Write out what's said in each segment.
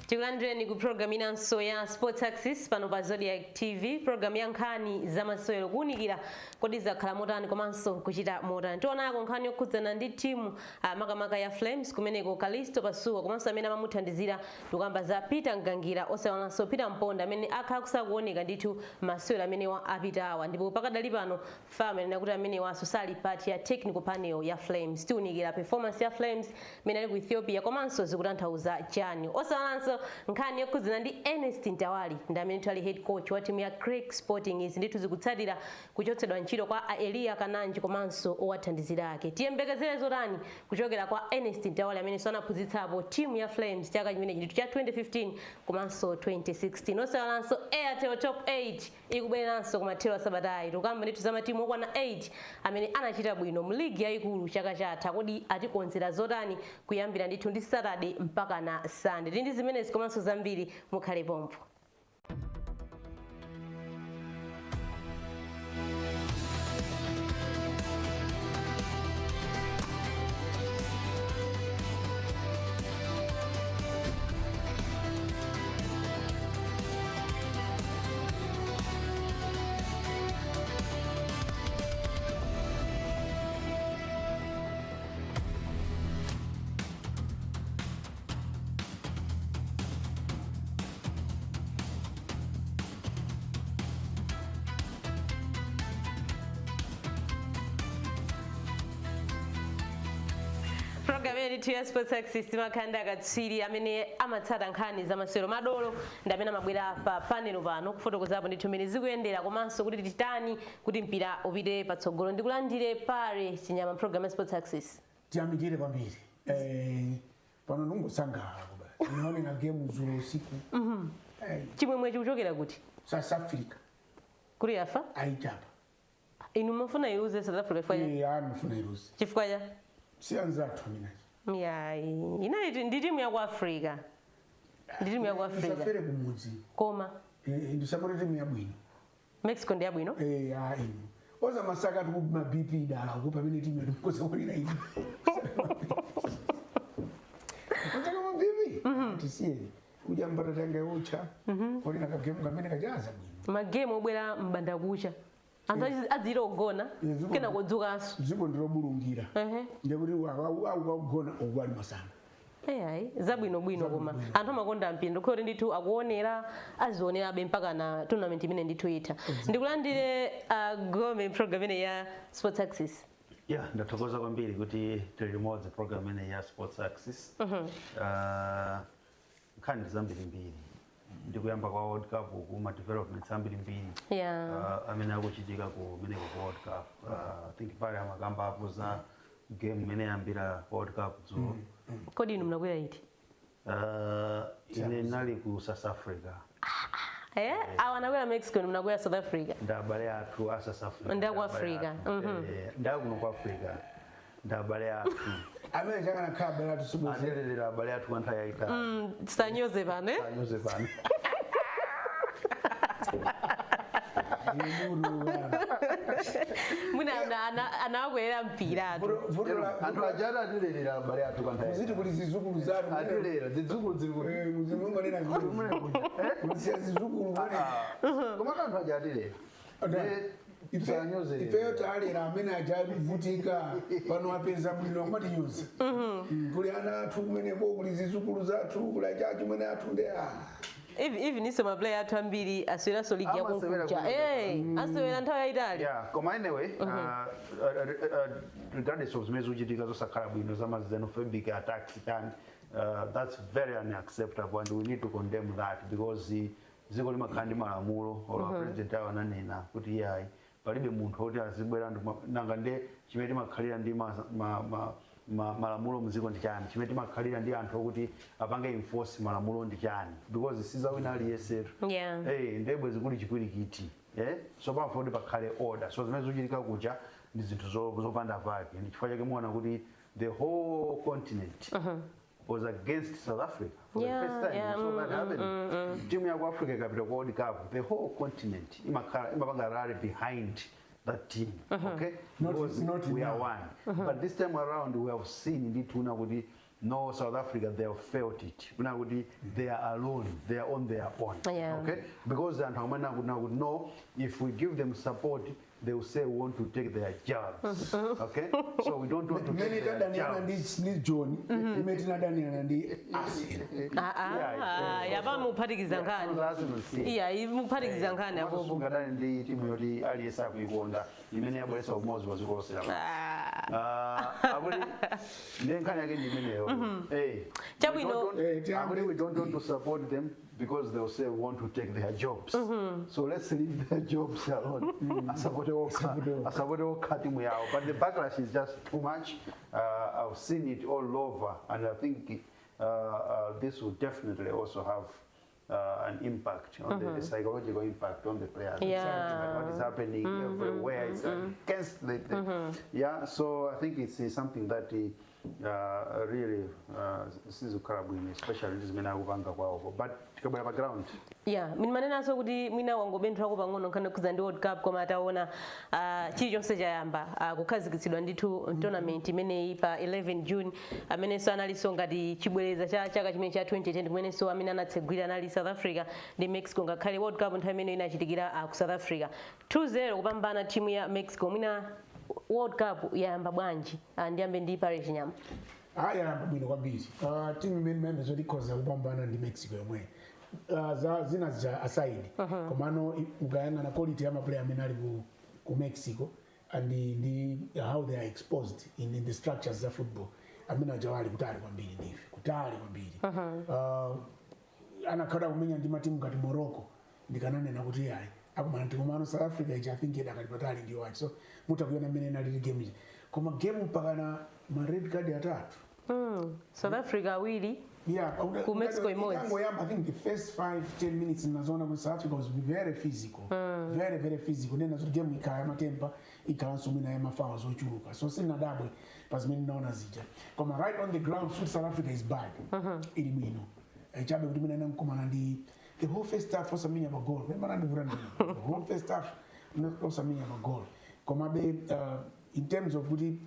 Tikulandireni ku program inanso ya Sports Axis pano pa Zodiak TV, program ya nkhani zamasewero, kuwunikira kodi zakhala motani komanso kuchita motani. Tionako nkhani yokhudzana ndi timu makamaka ya Flames, kumeneko Kalisto Pasuwa komanso amene amamuthandizira, tikuyamba za Peter Mgangira, osawalanso Peter Mponda amene akhala kusakuoneka ndithu masewero amene apitawa, ndipo pakadali pano FAM yanena kuti amenewanso sali part ya technical panel ya Flames. Tiwunikira performance ya Flames imene ali ku Ethiopia komanso zikutanthauza chani. Osawalanso nkhani yokhudzana ndi Ernest Mtawali, ndi amene ali head coach wa timu ya Creck Sporting. Izi ndithu zikutsatira kuchotsedwa ntchito kwa a Eliya Kananji komanso owathandizira ake. Tiyembekezere zotani kuchokera kwa Ernest Mtawali amene anaphunzitsapo timu ya Flames chaka chimenechi ndithu cha 2015 komanso 2016? Osawalanso Airtel Top 8 ikubwereranso kumathero a sabatayi. Tikukamba ndithu za matimu okwana 8 amene anachita bwino mu ligi yayikulu chaka chatha. Kodi atikonzera zotani kuyambira ndithu ndi Saturday mpaka na Sunday? Tili ndi zimenezi komanso zambiri, mukhale pompo. Program ndithu ya Sports Axis timakhala ndi akatswiri amene amatsata nkhani zamasewero, madolo ndi amene amabwera pa panel pano kufotokozapo ndithu mmene zikuyendera komanso kuti titani kuti mpira upite patsogolo. Ndikulandire, Pare Chinyama, program ya Sports Axis. Tiyamikire kwambiri. Pano ndingosangalala basi, ndinaonera game dzulo usiku. Chimwemwe chikuchokera kuti? South Africa. Kuti yafa? Ayichapa. Inu mufuna iluze South Africa chifukwa cha? Amafuna iluze. Chifukwa cha? Si anzathu amenachi. Yayi, inayi ndi timu ya ku Africa, ndi timu ya ku Africa. Isafere kumudzi. Koma Ndisapota timu yabwino. Mexico ndi yabwino. Inu oza masaka tiku ma BP dala uko pamene timu yati mkoza kulira inu masaka ma BP tisiye uja mbatata yanga yocha olina kagemu kamene kachaza bwino. Magemu obwera mbanda kucha, anthu adzira ogona, kena kudzukanso. Dziko ndilobulungira. Ndekuti akugona uku ali masana. Eyayi, zabwinobwino, koma anthu amakonda mpira, ndikuti ndithu akuonera, azionerabe mpaka na tournament imene ndithu itha. Ndikulandire, Gome, program imene ya Sports Axis. Yeah, ndathokoza kwambiri kuti tili limodzi program imene ya Sports Axis. Nkhani ndi zambirimbiri, ndikuyamba kwa World Cup uku, ma developments ambirimbiri amene akuchitika kumeneko ku World Cup. I think pale amakamba apo za game imene yambira World Cup dzulo. Kodi inu mnakwera iti? Ine nali ku South Africa. Awa anakwera Mexico, inu mnakwera South Africa. Ndi abale athu a South Africa. Ndi aku Ndi abale Africa. athu. Ndi akuno ku Africa, ndi abale athu. Amene chakanakhala abale athu sibwezi. Atilelera abale athu kwa nthawi yayitali. Tisanyoze pano, eh? Sanyoze pano. Mwina anawakwera mpira atu. Anthu aja atilelera abale athu kwa nthawi. Muziti kuli zizukulu zanu. Atilera zidzukulu zili kuti? Muzimungonena muzisiya zizukulu. Koma anthu aja atilera. Sanyoze. Ifeyo talera amene ajavutika, pano apeza bwino, amatinyoza. Kuli ana athu kumeneko, kuli zizukulu zathu, kuli achachi mwene athu ndi a Even iso ma player athu ambiri aseweraso ligi Amasewera yakunkuja. kuno. Asewera nthawi yayitali. Yeah, koma anyway, regardless of zimene zikuchitika zosakhala bwino zama xenophobic attacks chani, that's very unacceptable and we need to condemn that because dziko limakhala ndi malamulo. Olo president awo ananena kuti iyayi, Palibe munthu oti azibwera nanga nde chimene timakhalira ndi malamulo mdziko ndi chani? Chimene timakhalira ndi anthu okuti apange enforce malamulo ndi chani? Because sizawina aliyensetu. Eh, ndebwe zikuli chipwirikiti, eh? So pamafuna kuti pakhale order. So zimene zikuchitika kuja ndi zinthu zopanda pake. Ndi chifukwa chake muona kuti the whole continent was against South Africa for the first time. We saw that happen. Timu ya ku Africa ikapita ku World Cup, the whole continent imakhala imapanga rally behind that team, okay? Because Not we are now. one. But this time around we have seen ndithu kuti no, South Africa, they have felt it kuna kuti they are alone, they are on their own. Okay, because anthu amene akuti no, if we give them support, they will say we want to take their jobs, okay? So we don't want to Mmene take their tadaniyana ndi jobs. ndi John, imene tinadaniyana ndi Arsenal. Ah, ah, yapa muphatikiza nkhani. Arsenal si. Iya, muphatikiza nkhani apopo. Sungadane ndi timu yoti aliyense akuikonda, imene yabweretsa umodzi wa dziko lonse lapansi. Ah. Ah, akuti ndiye nkhani yake ndi imeneyo. Eh, Chabwino. Akuti we don't want to support them because they will say we want to take their jobs. So let's leave their jobs alone. Asapote okha, asapote okha timu yawo. But the backlash is just too much. I've seen it all over, and I think this will definitely also have an impact on the psychological impact on the players. Like what is happening everywhere is against the yeah. So I think it's something that really sizikhala bwino, especially ndi zimene akupanga kwawoko. But tikabwera pa ground, Yeah, manenanso kuti mwina wangobenthwako pang'ono nkhani yokhuza ndi World Cup, koma ataona chilichonse chayamba kukhazikitsidwa ndithu tournament imeneyi pa 11 June, amenenso analinso ngati chibwereza cha chaka chimene cha 2010, kumenenso amene anatsegulira anali South Africa ndi Mexico, ngakhale World Cup nthawi imeneyo inachitikira ku South Africa, 2-0 kupambana timu ya Mexico. Mwina World Cup yayamba bwanji? Ndiyambe ndi Parish Nyama. Ayamba bwino kwambiri. Timu imene mayambe zoti ikhoza kupambana ndi Mexico yomwe. Za zina zija aside, komano ukayang'ana quality ya maplayer amene ali ku Mexico and ndi how they are exposed in the structures za football, amene aja ali kutali kwambiri ndife, kutali kwambiri. Anakhala kumenya ndi matimu ngati Morocco, ndikananena kuti yayi, akumana ndi, komano South Africa ija, I think idakali patali ndiyo wachi. So mutakuiona mmene inalili game ija, koma game mpakana ma red card atatu. South Africa awiri. Yeah, Ku Mexico imodzi. Itangoyamba, I think the first 5 10 minutes nazoona kuti South Africa was very physical. Very, very physical. Then nazo game ikhala yamatempa, ikhalanso mwina yamafawa zochuluka. So sinadabwe pazimene naona zija. Koma right on the ground, suit South Africa is bad. Ili bwino. Chabe kuti mwina inamkumana ndi the whole first half osamenya magol. Pemana ndivura ndino. The whole first half osamenya magol. Komabe in terms of kuti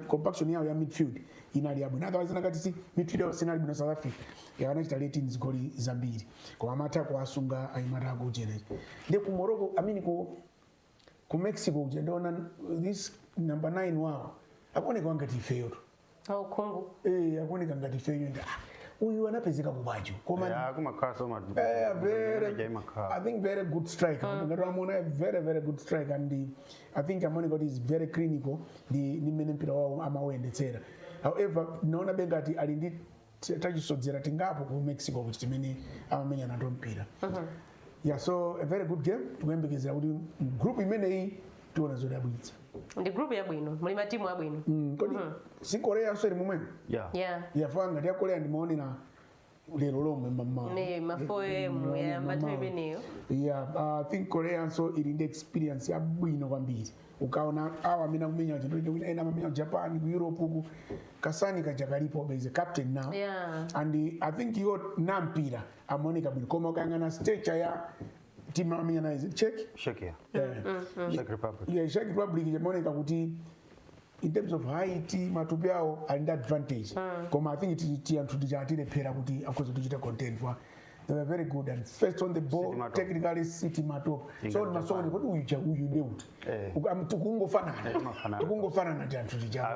compaction yawo ya midfield inali yabwino, otherwise inakati si midfield yawo sinali bwino, South Africa yakanachita let in zigoli zambiri, koma amatha kuwasunga anyamata akuchenechi. Ndi ku Morocco, I mean ku Mexico kuja, ndaona this number 9 wawo akuoneka ngati ifeyo tu. Aukhungu. Eh, akuoneka ngati ifeyo ndi uyu anapezeka kubwacho, koma Yeah, kumakhala so very, imakhala. I think very good striker. Ngati wamuona, a very, very good striker, and I think amaoneka kuti is very clinical ndi mmene mpira wawo amawuyendetsera. However, naona bengati ali ndi tachisodzera tingapo ku Mexico kuti timene amamenya nato mpira. Yeah, so a very good game. Tikuyembekezera kuti group imeneyi tiona zodabwitsa. Ndi group yabwino, muli matimu abwino. Kodi si Korea so ili momwemo? Yeah. Yeah. Yeah, ngati ya Korea ndimaonera lero lomwe mamawa. Ne ma 4 am yayamba nthawi imeneyo. Yeah, I think Korea so ili ndi experience yabwino kwambiri. Ukaona awa amene akumenya chinthu, ena amamenya ku Japan, ku Europe uku, kasani kaja kalipo, is a captain now. And I think iwo nampira amaoneka bwino, koma ukayang'ana stature ya timu amenya nayo, is it Czech? Czech, yeah. Yeah. Czech Republic. Yeah, Czech Republic imaoneka kuti in terms of height, matupi awo ali ndi advantage, koma I think ti anthu tichatilephera kuti akhoza tichita content for they were very good and first on the ball. City Matop. Technically City Matop. So Ingati masoko kuti uyu cha uyu ndeuti tikungofanana. Timafanana. Tikungofanana ti anthu ticha.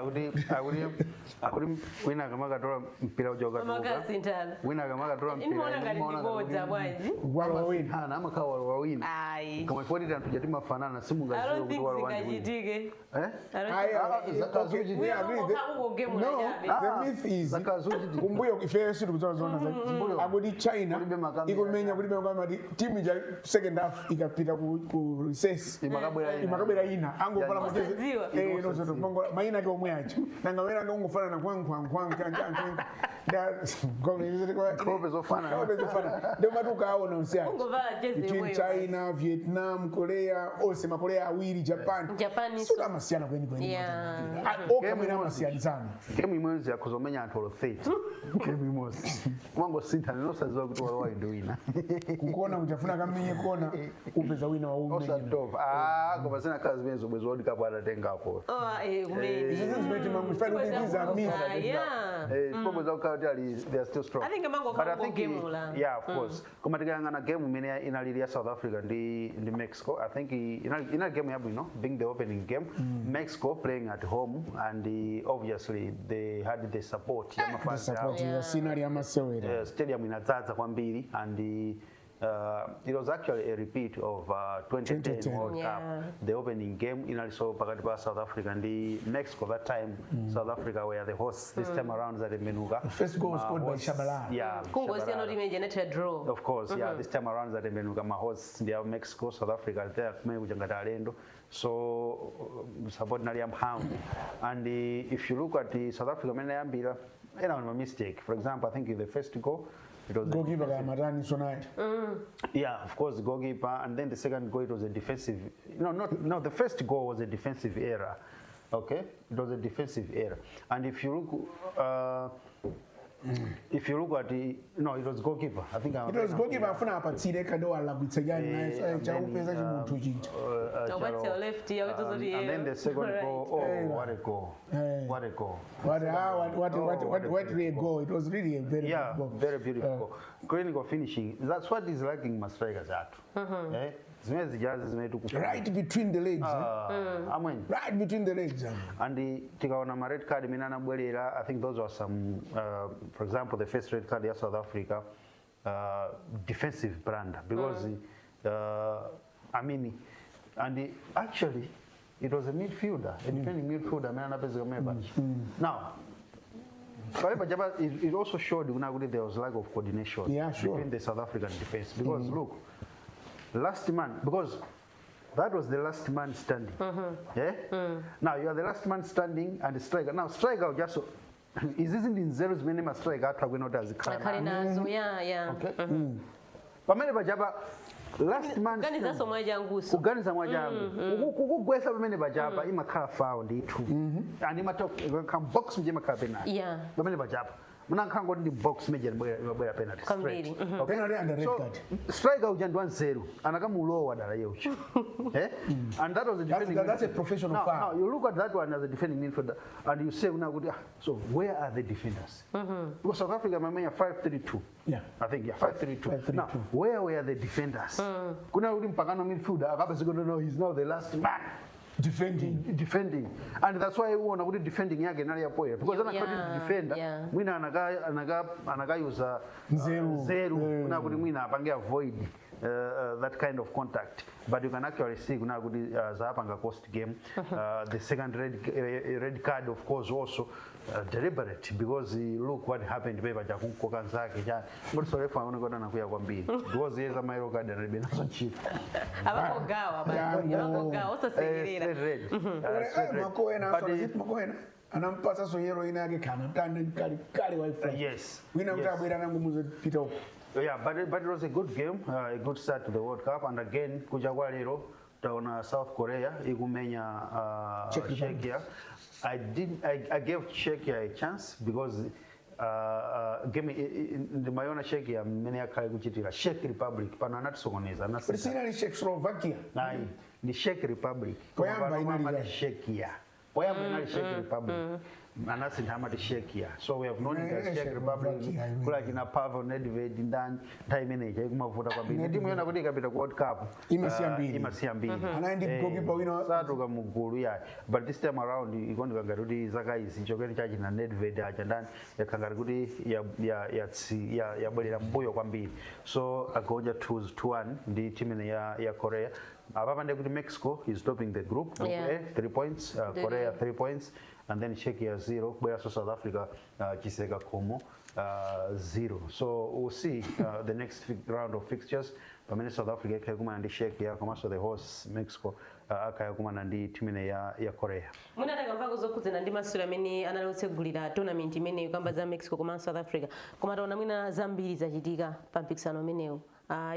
Akuti wina akamakatola mpira uja ukatuluka, Amakasinthana. wina akamakatola mpira, Imaona ngati imaona ngati ndibodza bwanji. Walowa wina. Ana amakhala walowa wina. Ayi. Koma ifoti anthu jatimafanana, I simungaziwe don't kuti think walowa ndi wina. zingachitike. Eh? I don't Aya, think- okay, we agree. Uko game No, unajabe. the myth is Zakazuchitika. kumbuyo ife sitikudziwa zona Kumbuyo. akuti China Kulibe Kulibe makamera. Ikumenya kulibe makamera, timu ija second half ikapita ku recess, Imakabwera ina. Imakabwera ina angovala Yani- Osadziwa. Eh, no so mongo maina ake omwe aja nanga wena ndongofana na kwan kwan kwan kwan kwan kwan. Nkhope zofanana. Nkhope zofanana, ndio matuka aona onse aja. Ungovala jezi Between yomweyo. China, Vietnam, Korea, onse makorea awiri, Japan. Japan. Suda amasiyana kweni kweni. Okha mwene amasiyanisana. Game imodzi yakuzomenya anthu olo 30, game imodzi kumangosintha, nosadziwa kuti walowayo ndi wina. Kukona kuchafuna kamenye kona, upeza wina waumenya. Osatova, ah, koma zinakhala zimene zomwe World Cup atatengako. Oh, kumene. Izo zimene timangofana kuti these are myths. Chipombo zakukhala kuti ali, they are still strong. I think amango But I khala think kugemula. Yeah, of course. Koma tikayang'ana game imene inalili ya South Africa ndi Mexico, I think inali game yabwino, being the opening game, Mexico playing at home, and obviously they had the support ya mafans Support awo. ya sinali amasewera. Stadium inadzadza kwambiri, and it was actually a repeat of 2010 2010. World Cup. The opening game inalinso pakati pa South Africa ndi Mexico. That time South Africa were the hosts. This time around zatembenuka. First goal scored by Shabalala. Yeah, Kungosiyana Shabalala. kuti imene inatha draw. Of course, yeah. This time around zatembenuka, ma hosts ndi Mexico, South Africa there kumene kuja ngati alendo. So support inali yamphamvu. And if you look at the South Africa amene yambira, ena ma mistake. For example, I think the first goal, it was a Goalkeeper kamatani sonayi. Yeah, of course, goalkeeper, and then the second goal, it was a defensive. No, not no. The first goal was a defensive error. Okay, it was a defensive error. And if you look at the, no, it was goalkeeper. I think It was goalkeeper afuna apatsire kado alagwitsa chani naye chaupeza chimunthu chija. Upatsira left, yakuti zoti And then the second goal, oh, what a goal! What a goal! What, ah, what, Oh, what a goal. It was really a very good goal. Very beautiful goal. Clinical finishing. That's what is lacking ma strikers athu. Eh? Zimene zijazi zimene tikufuna. Right between the legs, eh? Ah, amweni. Right between the legs, eh? And tikaona ma red card imene anabwerera, I think those were some, for example, the first red card ya South Africa, defensive blunder, because I mean, and actually it was a midfielder, a defending midfielder amene anapezeka pamene paja. Now pamene pajapa, it also showed kuna kuti there was lack of coordination between the South African defense, because look, last man, because that was the last man standing. Yeah? Now you are the last man standing and the striker. Now striker just izizi ndi nzeru zimene ma striker athu akuena kuti azikhala Akhale nazo. nazo, yeah. Okay? Pamene pajapa last man Kuganizaso standing. mwachanguso. Kuganiza mwachangu. Kukugwesa pamene pajapa imakhala foul ndithu. And imatha box mje imakhala penalty. Pamene pajapa munankhala ngoti ndi box meja imabwera penalty straight. Kwambiri. Okay? Penalty and a red So, card. Striker uja ndi wanzeru anakamulowa dala iye uja, eh? And that was a defending That's a midfielder. Professional Now, foul. now you look at that one as a defending midfielder and you say una kuti, ah, so where are the defenders? Because South Africa mamenya 5-3-2. I think, yeah, 5-3-2. 5-3-2. Now where were the defenders? Kuna kuti mpakano midfielder akapezeka, no, he's now the last man defending. Defending, and that's why uona kuti defending yake inali yapoya, because anakhala kuti defender mwina anakayuza Nzeru. Nzeru kuna kuti mwina apange avoid that kind of contact, but you can actually see kuna kuti zaapanga cost game. The second red card, of course, also deliberate, because look what happened pepa chakunkoka nzake cha ngoti so refa aone kuti anakuya kwambiri, because iye za ma yellow card analibe nazo ntchito. Abakogawa basi, abakogawa osasekerera. Straight red. Straight red. Makoena But, Makoena anampasa so yellow ina yake kana mtani kali kali wa ifra. Wina kuti abwera nangu muzopita uko. Yeah, but it was a good game, a good start to the World Cup. And again, kuja kwa lero, taona South Korea ikumenya Czech Republic. Czechia. I did I gave Czechia a chance because game ndimayona Czechia mmene yakhale kuchitira Czech Republic pano anatisokoneza. But Anasintha. sinali Czechoslovakia. Nayi ndi Czech Republic. Poyamba Koma pano inali amati yani. Czechia. Poyamba inali Czech Republic. Anasintha amati Czechia. So we have known it as Eh, Czech Republic. Czechoslovakia, I mean. Kula china Pavel Nedved ndani nthawi imeneyi ikumavuta kwambiri. Timu yona kuti ikapita ku World Cup Imasiya mbiri. Imasiya mbiri. Anali ndi goalkeeper wina. Satuka mugulu yayi. But this time around ikuoneka ngati kuti zaka izi chokeni chachina Nedved acha ndani yakhala ngati kuti yabwerera mbuyo kwambiri. So agonja 2-1 ndi timu imene ya Korea. Apapa ndiye kuti Mexico is topping the group, group A, 3 points, Korea 3 points, and then Czechia 0, kubweranso South Africa, chiseka khomo, 0. So we'll see the next round of fixtures pamene South Africa ikhale kumana ndi Czechia, komanso the hosts Mexico akhale kumana ndi timu imene ya Korea. Mwina takamvako zokhudzana ndi masewero amene anali otsegulira tournament imeneyo, kamba za Mexico komanso South Africa, koma taona mwina zambiri zachitika pa mpikisano umenewu.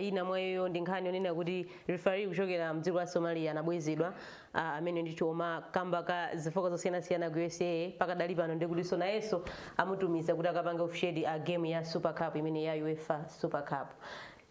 Ina mwayoyo ndi nkhani yonena kuti referee kuchokera mdziko la Somalia anabwezedwa, amene ndithu oma kamba ka zifukwa zosiyanasiyana ku USA. Pakadali pano ndikutinso nayenso amutumiza kuti akapange officiate a game ya Super Cup imene ya UEFA Super Cup.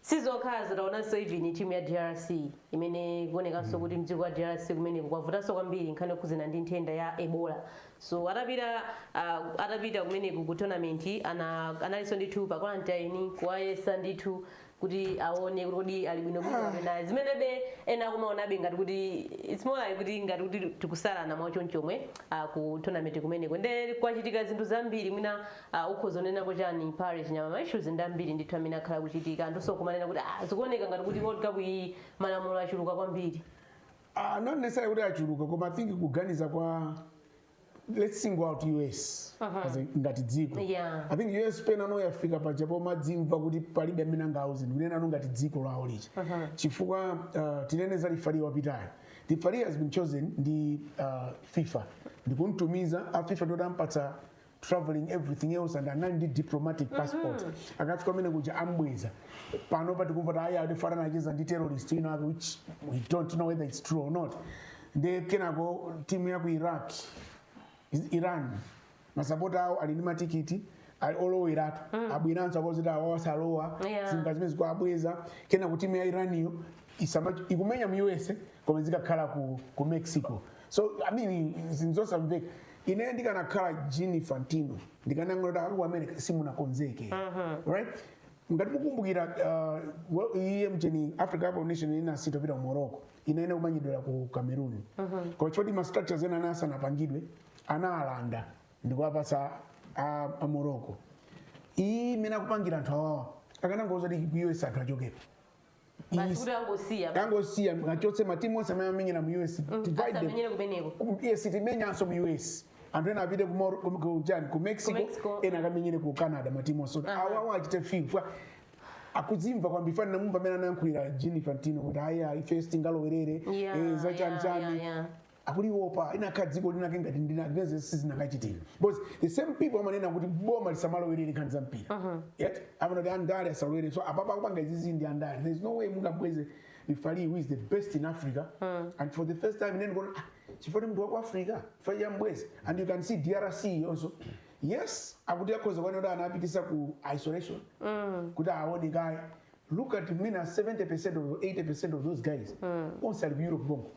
Sizokhazo, taonanso even timu ya DRC imene kuonekanso kuti mdziko la DRC kumene kwavutanso kwambiri nkhani yokhudzana ndi nthenda ya Ebola. So atapita kumeneku ku tournament, analinso ndithu pa quarantine, kuwayesa ndithu kuti aone kuti kodi ali bwinobwino kapena zimenebe. Ena akumaonabe ngati kuti it's more like kuti ngati kuti tikusalana mwachonchomwe ku tournament kumeneko. Nde kwachitika zinthu zambiri. Mwina ukhoza unenapo chani pale chinyama? Ma issues ndi ambiri ndithu amene akhala kuchitika. Anthu kumanena kuti zikuoneka ngati kuti World Cup iyi malamulo achuluka kwambiri. Not necessarily kuti achuluka, koma I think kuganiza kwa, let's single out US as ngati dziko. I think US pena no yafika paja pomadzimva kuti palibe amene angauze, ndikunena no ngati dziko lawo licha, chifukwa tinene za referee wapitayo. Referee has been chosen ndi FIFA ndikumtumiza a FIFA, ndoti ampatsa traveling, everything else, and anali ndi diplomatic passport. Akafika kumene kuja ambweza. Pano patikumva kuti aya adifana anacheza ndi terrorist ino ake, which we don't know whether it's true or not. Ndi kenako timu ya ku Iraq, Iran, masapota awo ali ndi matikiti ali oloweratu, abweranso akoziti awo asalowa. Zinthu zimene zikuabweza. Kenako timu ya Iraniyo ikumenya mu USA koma zikakhala ku Mexico. So I mean, zinthu zosamveka. Ine ndikanakhala Gianni Infantino, ndikanangoti aku America simunakonzeke, right? Ngati mukumbukira, well, iye mcheni Africa Cup of Nation ina sitopita ku Morocco, inaena kumanyidwera ku Cameroon, koma choti ma structures ena anasanapangidwe, analanda ndikuwapasa a Morocco. Iyi imene akupangira anthu awawa, akanangoza kuti ku US anthu achokepo. Basi, kuti angosiya. Angosiya, achotse matimu onse amene amenyera mu US, divide them. Asamenyere kumeneko. Yes, timenyanso mu US, anthu ena apite ku chani, ku Mexico, Mexico. Ena akamenyere ku Canada, matimu onse awawa achite feel akudzimva kwambiri. Fani namumva amene anayankhulira Gianni Infantino kuti aya, ife sitingalowerere za chani chani. Akuliwopa inakhala dziko linake ngati ndinazese sizinakachitika, because the same people amanena kuti boma lisamalowerere nkhani za mpira, yet amanoti andale asalowere. So apapa akupanga izizi ndi andale. There is no way mungabweze referee who is the best in Africa, and for the first time then kuona, ah, chifukwa munthu waku Africa, chifukwa chambweze. And you can see DRC also, yes, akuti akhoza kuona kuti anapitisa ku isolation kuti aone kaye. Look at mina, 70% of 80% of those guys onse ali ku Europe bongo.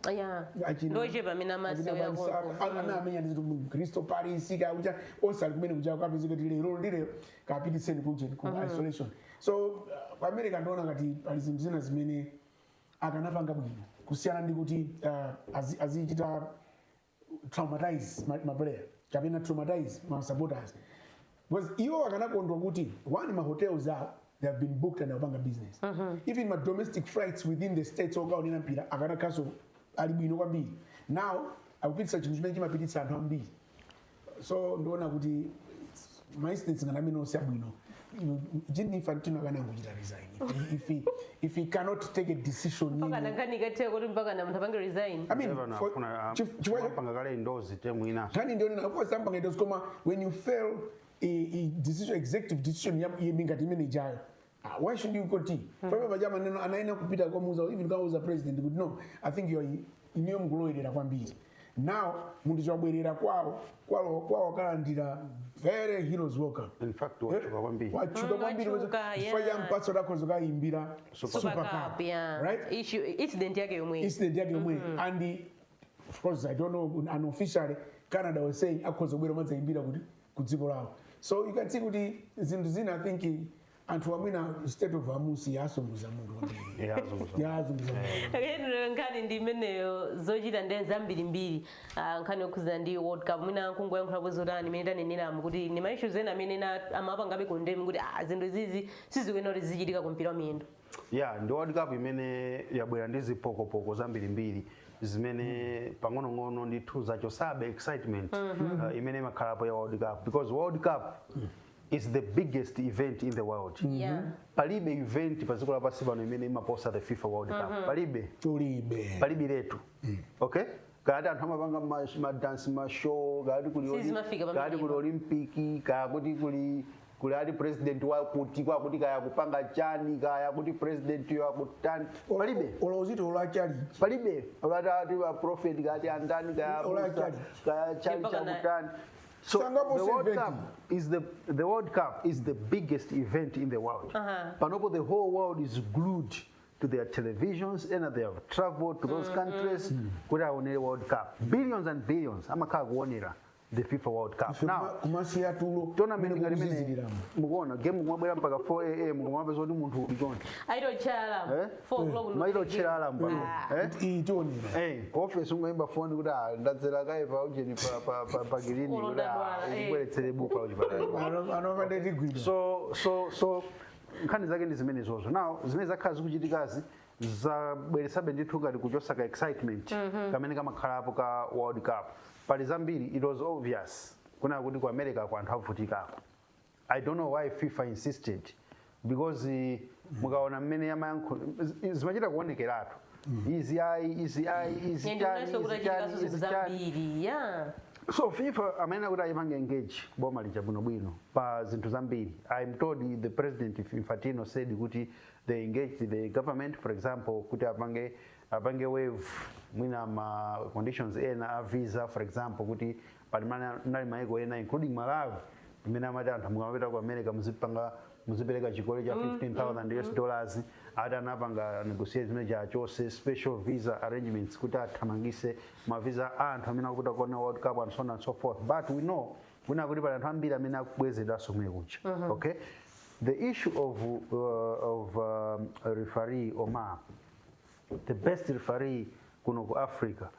Ndochepa amene amasewera konko. Amene amenya ndi zinthu Crystal Palace kaucha, onse ali kumene kuja. Kapezeka kuti lero ndilero kapitiseni kujeni ku isolation. So ku America ndiona ngati pali zinthu zina zimene akanapanga bwino kusiyana ndi kuti azichita traumatize ma player kapena traumatize ma supporters, because iwo akanakondwa kuti one, ma hotels awo, they have been booked and akupanga business. Even ma domestic flights within the states okaonera mpira akanakhaso ali bwino kwambiri. Now akupitisa chinthu chimene chimapititsa anthu ambiri. So ndiona kuti ma incidents ngati amene onse abwino, Gianni Infantino akanangochita resign if he cannot take a decision. Mpaka nkhani ikatheka kuti mpaka na munthu apange resign. I mean, chifukwa panga kale endorse temu ina. Nkhani ndiyo, of course ampanga endorse, koma when you fail a decision, executive decision ngati imene ijayo, why should you continue? Pamene paja maneno anaena kupita kwamuza, even kauza president kuti no, I think you are iniyo mukulowerera kwambiri. Now munthu chawabwerera kwawo, kwawo kwawo akalandira very heroes welcome. In fact, wachuka kwambiri. Wachuka kwambiri. Wachuka, chifukwa cha mpatso dakhoza kayimbira Super Cup, yeah. Right. Issue incident yake yomwe. Incident yake yomwe. And of course, I don't know, unofficially Canada was saying akhoza kubwera madzayimbira kuti ku dziko lawo. So you can see kuti zinthu zina, I think anthu amwina state of amusi yasongoza munthu kwambiri. Yazunguza. Yazunguza munthu. Akayendera nkhani ndi imeneyo, zochita ndi zambirimbiri. Nkhani yokhuzana ndi World Cup, mwina nkungoyankhulapo zotani imene taneneramo kuti ni ma issues ena amene ena amapangabe condemn kuti zinthu izizi sizikuyenera kuti zichitika ku mpira wa miyendo? Yeah, ndi World Cup imene yabwera ndi zipokopoko zambirimbiri zimene pang'onong'ono ndithu zachosabe excitement imene imakhalapo ya World Cup, because World Cup is the biggest event in the world. Palibe event pa dziko lapansi pano imene imaposa the FIFA World Cup, palibe. Tulibe. Palibe letu, okay? Kati anthu amapanga madansi, mashow, kati kuli Sizimafika kati kuli pamenepo. Olympic, kaya kuti kuli ali president wakuti kwakuti, kaya kupanga chani, kaya kuti president wakutani, palibe. Olo uziti olo achali. Palibe, olati ati a prophet, kati andani, kaya Ola abusa, chali. kaya chali Mpaka chakutani. So Sangapo the World event. Cup is the World Cup is the biggest event in the world. Panopo the whole world is glued to their televisions and they have traveled to those countries kuti aonere World Cup. Billions and billions amakhala kuonera the FIFA World Cup. Now kumasiya tulo tournament ngati imene kuziziliramo. Mukuona game kumabwera mpaka 4 a.m., kumapeza kuti munthu uli choncho. Aitotchera alarm. Eh? 4 o'clock. Maitotchera alarm pano. Eh? Iyi tionera. Eh, ku office ungoimba foni kuti, "Ah, ndadzera kaye pa ujeni, pa clinic," kuti, Ulondadwala, "Ah, eh. ubweretsere buku la kuchipatala." Anokandetigwira. So nkhani zake ndi zimene zozo. Now zimene zakhala zikuchitikazi zabweretsabe ndithu ngati kuchosa ka excitement kamene kamakhalapo ka World Cup. Pali zambiri. It was obvious kuna kuti ku America ku anthu avutikako. I don't know why FIFA insisted, because mukaona mmene amayankho zimachita kuonekeratu, izi ayi, izi ayi, izi chani, ndionanso kuti izi chani, achitikaso zinthu izi chani. zambiri ya. So FIFA amayenera kuti ayipange engage boma lija bwinobwino pa zinthu zambiri. I'm told the President Infantino said kuti they engaged the government, for example kuti apange waive mwina ma conditions ena a visa, for example kuti pali nali maiko ena, including Malawi, imene amati anthu mukamapita ku America muzipanga, muzipereka chikole cha 15,000 US dollars. Ati anapanga negotiate zimene chachose special visa arrangements kuti athamangise ma visa a anthu amene akupita kuona World Cup and so on and so forth. But we know kuna kuti pali anthu ambiri amene akubwezedwanso kumene kuja. Okay, the issue of referee Omar, the best referee kuno ku Africa,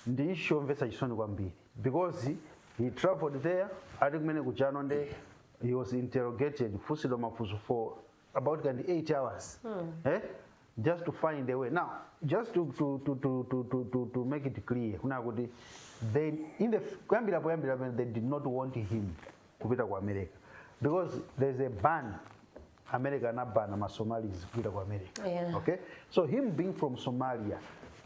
ndi issue yomvetsa chisoni kwambiri, because he traveled there, ati kumene kujano nde he was interrogated, kufunsidwa mafunso for about kind 8 hours, eh? Just to find a way. Now just to make it clear kuna kuti they in the kuyambira poyambira pamene they did not want him kupita ku America, because there's a ban. America anabana ma Somalis kupita ku America. Okay, so him being from Somalia,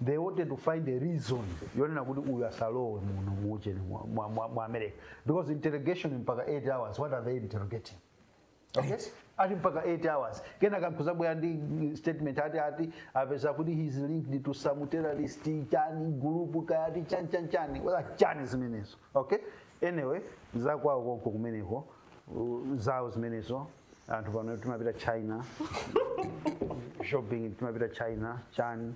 they wanted to find a reason yonena kuti uyu asalowe muno muucheni mwa America, because interrogation mpaka 8 hours, what are they interrogating? Okay, ati mpaka 8 hours, kenaka nkuzabwera ndi statement ati apeza kuti he's linked to some terrorist chani group, kayati chani chani chani, wala chani zimenezo. Okay, anyway, zakwawo konko kumeneko, zawo zimenezo. Anthu pano timapita China shopping, timapita China chani,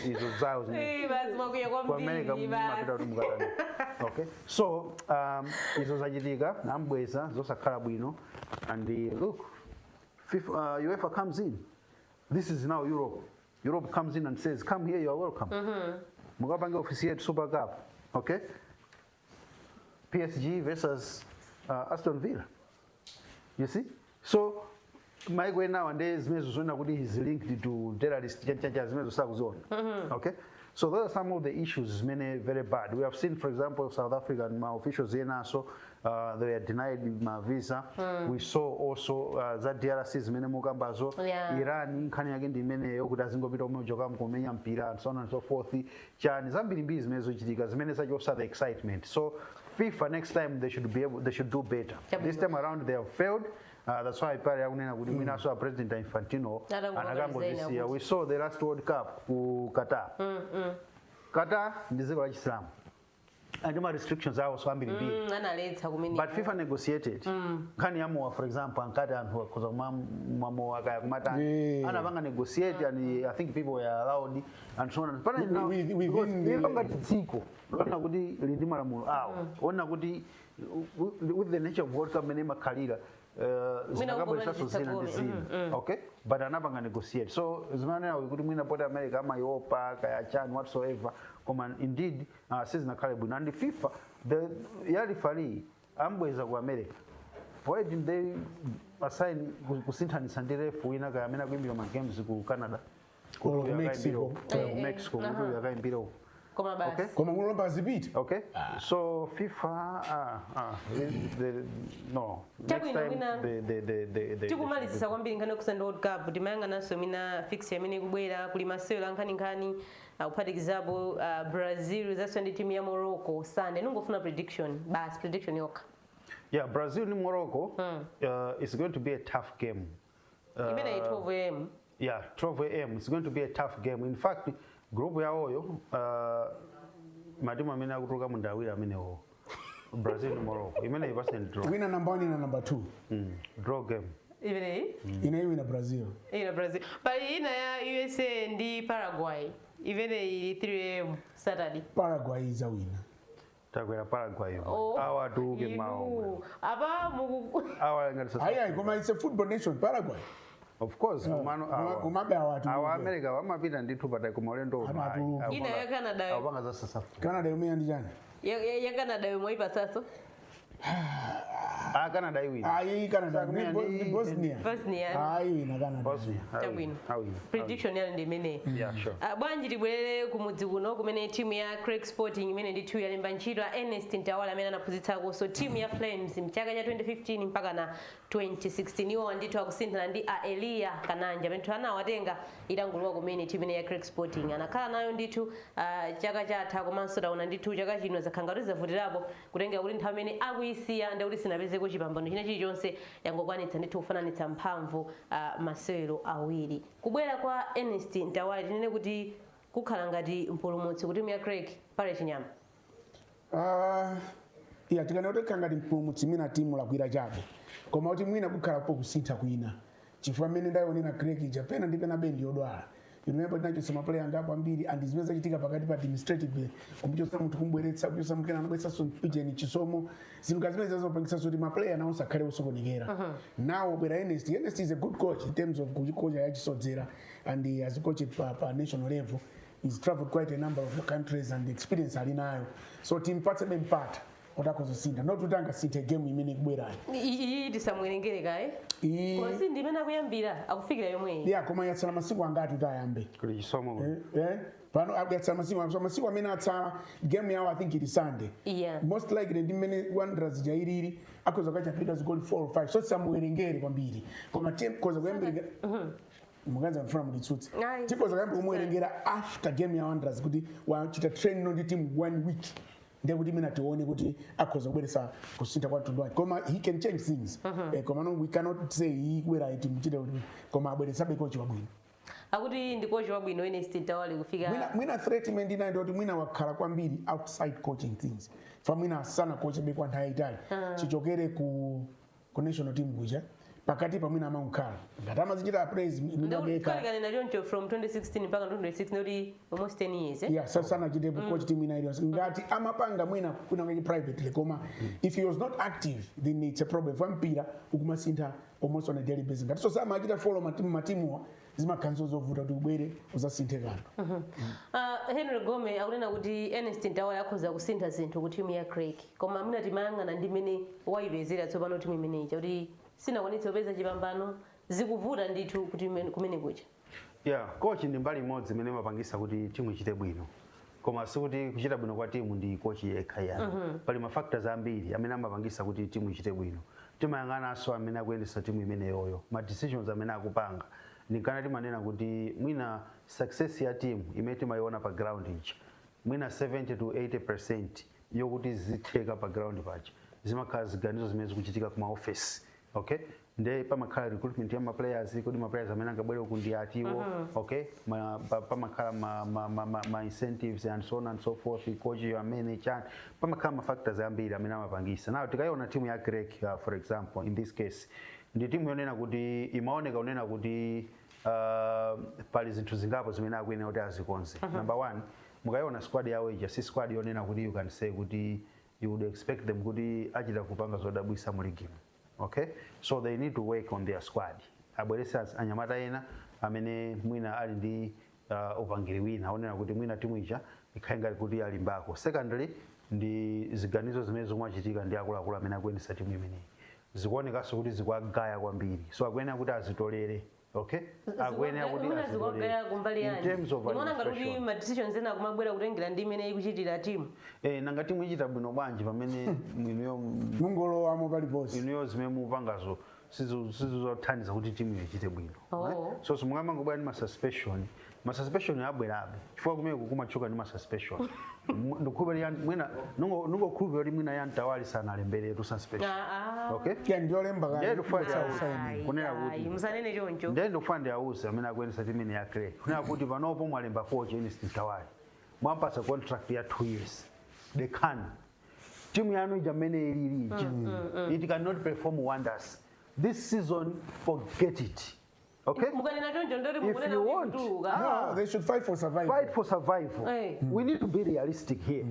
izo zawo zimenezo. Eh, basi mwakwiya Ku America kwambiri mumapita basi. kuti mukatani? Okay, so izo zachitika, ambweza zosakhala bwino. And look, FIFA, UEFA comes in. This is now Europe. Europe comes in and says, "Come here, you are welcome, mukapange officiate Super Cup." Okay, PSG versus Aston Villa, you see? So maiko enawa nde zimenezo zoona kuti he's linked to terrorist chanchacha, zimenezo sakuziona. Okay, so those are some of the issues zimene very bad. We have seen, for example, South African ma officials enaso, they were denied ma visa. We saw also za DRC zimene mukambazo. Iran, nkhani yake ndi imeneyo kuti azingopita umwe ujoka kumenya mpira and so on and so forth, chani zambirimbiri zimene zochitika zimene zachosa the excitement. So FIFA, next time they should be able, they should do better. This time around they have failed. That's why pale akunena kuti mwinaso a President Infantino Atangopanga anakangozisiya. resign. We saw the last World Cup ku Qatar. Qatar ndi dziko la Chisilamu and ma restrictions awo so ambirimbiri. Analetsa kumene. But FIFA negotiated. Nkhani ya mowa, for example, ankati anthu akhoza kumamwa mowa kaya kumatani. Anapanga negotiate and I think people were allowed and so on. But now, Within because the- ngati dziko lona kuti lili ndi malamulo awo, ona kuti with the nature of World Cup mene imakhalira, zinakabweresanso zina ndi zina. Okay, but anapanga negotiate. So zimanena kuti mwina poti America amaiopa kaya chani, whatsoever, koma indeed sizinakhale bwino. And FIFA, the ya referee ambweza ku America, why didn't they Assign kusinthanitsa ndi ref wina kaya amene akuimbira ma games ku Canada. Or Kuti ku uyu Mexico. akayimbira ku Mexico, kuti uyu akayimbira uku. Koma basi. Okay. Koma mulomba azipita. Okay, so FIFA, no, next Chabwino, time the Tikumalizisa kwambiri nkhani yokhudza ndi World Cup. Timayang'ananso mina fixture imene ikubwera. Kuli masewero ankhaninkhani, kuphatikizapo Brazil zaso ndi timu ya Morocco Sunday. Ningofuna prediction basi, prediction yokha. Yeah, Brazil ni Morocco, it's going to be a tough game. Imene 12 am. Yeah, 12 a.m. It's going to be a tough game. In fact, group yawoyo, matimu amene akutuluka mu awiri amenewo, Brazil ni Morocco. Imene ipase draw. Wina number 1 na number 2. Draw game. Imeneyi? Ine wina Brazil. Ina Brazil. Pali ina ya USA ndi Paraguay, imene ili 3 a.m. Saturday. Paraguay izawina. Takwera Paraguay. Oh, Awa atuluke inu. mawo. Apa muku Awa ngati Ayi ayi, koma it's a football nation, Paraguay. Of course, kumano awa. Komabe awa atuluke. Awa America wamapita ndithu patai koma ulendo Ano atuluke. Ina ya Canada. Awapanga za South Africa. Canada yomwe ndi chani? Ya Canada yomwe ipasaso. Ah, Canada iwina. Ayi, Canada Sakumenya ndi Bosnia. Bosnia. Ayi, wina Canada. Bosnia. Chabwino. Awina. Prediction yanu ndi imeneyi. Yeah, sure. Ah, bwanji tibwerere kumudzi kuno kumene timu ya Creck Sporting imene ndithu yalemba ntchito a Ernest Ntawala amene anaphunzitsakonso timu ya Flames mchaka cha 2015 mpaka na 2016. Iwo ndithu akusinthana ndi a Eliya Kananja amene anawatenga itangolowa kumene timu imene ya Creck Sporting. Anakhala nayo ndithu chaka chatha, komanso taona ndithu chaka chino zakhala ngati zavutirapo kutenga kuti nthawi imene akuyisiya ndikuti sinapezeko chipambano china chilichonse, yangokwanitsa ndithu kufananitsa mphamvu masewero awiri. Kubwera kwa Ernest Ntawala tinene kuti kukhala ngati mpulumutsi ku timu ya Creck pale chinyama? Ah, iya, tikana kuti kukhala ngati mpulumutsi mwina timu lakwira chabe, koma kuti mwina kukhalapo kusintha kwina, chifukwa mmene ndayionera Creck ija, pena ndi pena bendi yodwala. You remember tinachotsa ma player angapo ambiri and zimene zachitika pakati pa administrative, kumuchotsa munthu, kumbweretsa, kuchotsa munthu, anabweretsanso mpijeni chisomo, zinthu ngati zimene zazopangitsa kuti ma player nawo sakhale osokonekera. Now bwera Ernest. Ernest is a good coach in terms of kuchikocha yachisodzera and he has coached pa national level. He's traveled quite a number of countries and experience ali nayo, so timpatsebe mpata kuti akhozosintha, not kuti angasinthe game imene ikubwerayo. Iyi tisamwerengere kaye. Kosi ndi imene akuyambira, akufikira yomweyi. Yeah, koma yatsala masiku angati kuti ayambe? Kuli chisomo. Eh, pano yatsala masiku, so masiku amene atsala, game yawo I think ili Sunday. Most likely ndi mmene Wanderers jailili akhoza kachapita zigoli 4 or 5, so tisamuwerengere kwambiri, koma tikhoza kuyambira mukanza mfuna munditsutse. Ayi. Tikhoza kuyamba kumuwerengera after game ya Wanderers, kuti wachita train ndi team one week, ndiye kuti mina tione kuti akhoza kubweretsa kusintha kwa mtundu wake. Koma he can change things, koma no, we cannot say iyi kubwera iti muchite kuti, koma abweretsabe coach wabwino. Akuti ndi coach wabwino Ernest Ntawale kufika. Mwina threat imene ndinayo ndikuti mwina wakhala kwambiri outside coaching things, fa mwina sana coach be kwa nthawi yayitali chichokere ku national team kuja, pakati pa mwina amankhala ngati amazichita praise mwina wake. Ndikukanena choncho, from 2016 mpaka 2026, ndikuti almost 10 years, eh? Yeah, sasa sanachite coach team ina iliyonse. Ngati amapanga mwina kuna ngati privately, koma if he was not active then it's a problem, fa mpira ukumasintha almost on a daily basis. Ngati so samachita follow matimu, matimuwa zimakhalanso zovuta kuti ubwere uzasinthe kanthu. Henry Gome akunena kuti Ernest Ntawala akhoza kusintha zinthu ku timu ya Creck, koma mwina timayang'ana ndi mmene wayipezera tsopano timu imeneyi, kuti sinakwanitse kupeza chipambano, zikuvuta ndithu kuti kumene kucha. Yeah, coach ndi mbali imodzi imene imapangisa kuti timu ichite bwino, koma sikuti kuchita bwino kwa timu ndi coach yekha yani. Pali ma factors ambiri amene amapangisa kuti timu ichite bwino. Timayang'ananso amene akuyendesa timu imeneyoyo, ma decisions amene akupanga. Ndinkana timanena kuti mwina success ya timu imene timayiona pa ground ija, mwina 70 to 80% yokuti zitheka pa ground paja zimakhala ziganizo zimene zikuchitika kuma office, okay? Nde pamakhala recruitment ya ma players, kuti ma players amene angabwere uku ndi atiwo, okay? Pamakhala ma incentives and so on and so forth, coach amene chani, pamakhala ma factors ambiri amene amapangisa. Now tikayiona timu ya Creck, for example, in this case ndi timu yonena kuti imaoneka unena kuti pali zinthu zingapo zimene akuyenera kuti azikonze. Number one, mukayiona squad yawo ija, si squad yonena kuti you can say kuti you would expect them kuti achita kupanga zodabwisa mu league, okay? So they need to work on their squad, abwerese anyamata ena amene mwina ali ndi upangiri wina onena kuti mwina timu ija ikhale ngati kuti alimbako. Secondly, ndi ziganizo zimene zikumachitika ndi akuluakulu amene akuyendesa timu imeneyi. Zikuonekanso kuti zikuagaya kwambiri, so akuyenera kuti azitolere, okay? Akuyenera kuti Mwina azitolere zikuwagaya kumbali in yanji? terms of Ndimaona ngati kuti administration. ma decisions ena akumabwera kutengera ndi imene ikuchitira timu. Eh, nanga timu ichita bwino bwanji pamene inuyo Mungolowamo paliponse? Inuyo zimene mupangazo sizothandiza kuti timu ichite bwino. Oh. Eh? So simungamangobwera ndi ma suspension. Ma suspension abwerabe chifukwa kumene kumachoka ndi ma suspension. Ndikukhulupirira mwina nungokhulupirira kuti mwina ya Mtawali sanalemberetu suspension. Ah, ah. Okay. Yeah, ndiolemba kale. Ndiye ndikufuna Saini. kunena Ayi, kuti musanene choncho. Ndiye ndikufuna ndiawuze amene akuyendetsa timu ya Creck kunena kuti panopo mwalemba coach Ernest Mtawali, mwampatsa contract ya 2 years. They can timu yanu ija mmene ilili ija, it cannot perform wonders this season, forget it, okay? Mukanena choncho ndoti If mukunena you kuti want- kutuluka. No, they should fight for survival. Fight for survival. Hey. We need to be realistic here.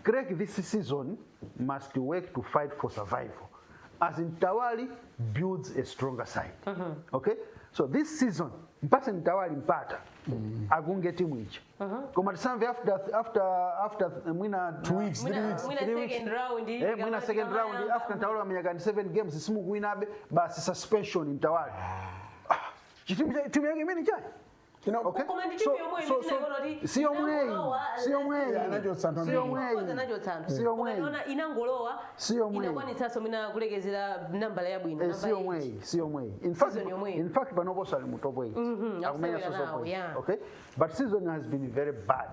Creck this season must work to fight for survival as Mtawali builds a stronger side. Okay? So this season, mpase Mtawali mpata akunge timu ichi. Koma tisamve after mwina 2 weeks, three Mwina weeks. mwina 3 weeks. second round. Eh, mwina second round, after Mtawali wamenya kani 7 games simukuwinabe, basi suspension Mtawali. Ah, timu yake imene chai. You know, Okay. Koma ndi timu yomwe imene tinayiona kuti Si yomweyi, inangolowa. Si yomweyi, Yeah, anachotsa anthu si ambiri. yomweyi, Koza nachotsa. Si yomweyi. Koma inangolowa. Si yomweyi. Inakwanitsanso mwina kulekezera nambala yabwino. Eh, Namba si yomweyi, si yomweyi. In fact, Season yomweyi. in fact panopo ali mu top 8. Akumenya akusewera so nawo, top 8. yeah. Okay? But season has been very bad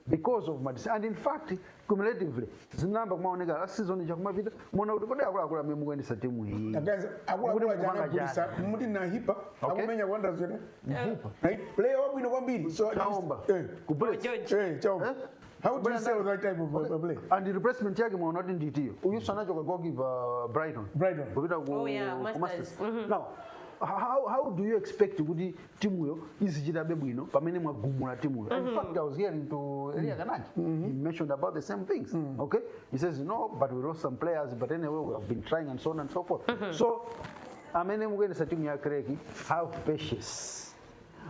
because of madison, and in fact cumulatively zinamba kumaoneka last season chakumapita muona kuti kodi akuluakulu amene mukuyendetsa timu iyi Guys, akuluakulu Mukuti mukupanga anagulisa chani? muti Nahipa Okay. akumenya Wanderers yene. Na player wabwino kwambiri. So Kaomba. Ku Bullets. George. Eh, Chaomba. Eh? How do you sell that type of play? And the replacement yake mwaona kuti nditiyo uyu sanachoka goalkeeper Brighton. Brighton. Kupita ku Oh, yeah, ku Masters. Masters. Now how do you expect kuti timuyo izichitabe bwino pamene mwagumula timuyo? In fact, I was hearing to Elia Kananji, he mentioned about the same things, okay? He says, "No, but we lost some players, but anyway we have been trying," and so on and so forth. So amene mukuyendetsa timu ya Creck, have patience.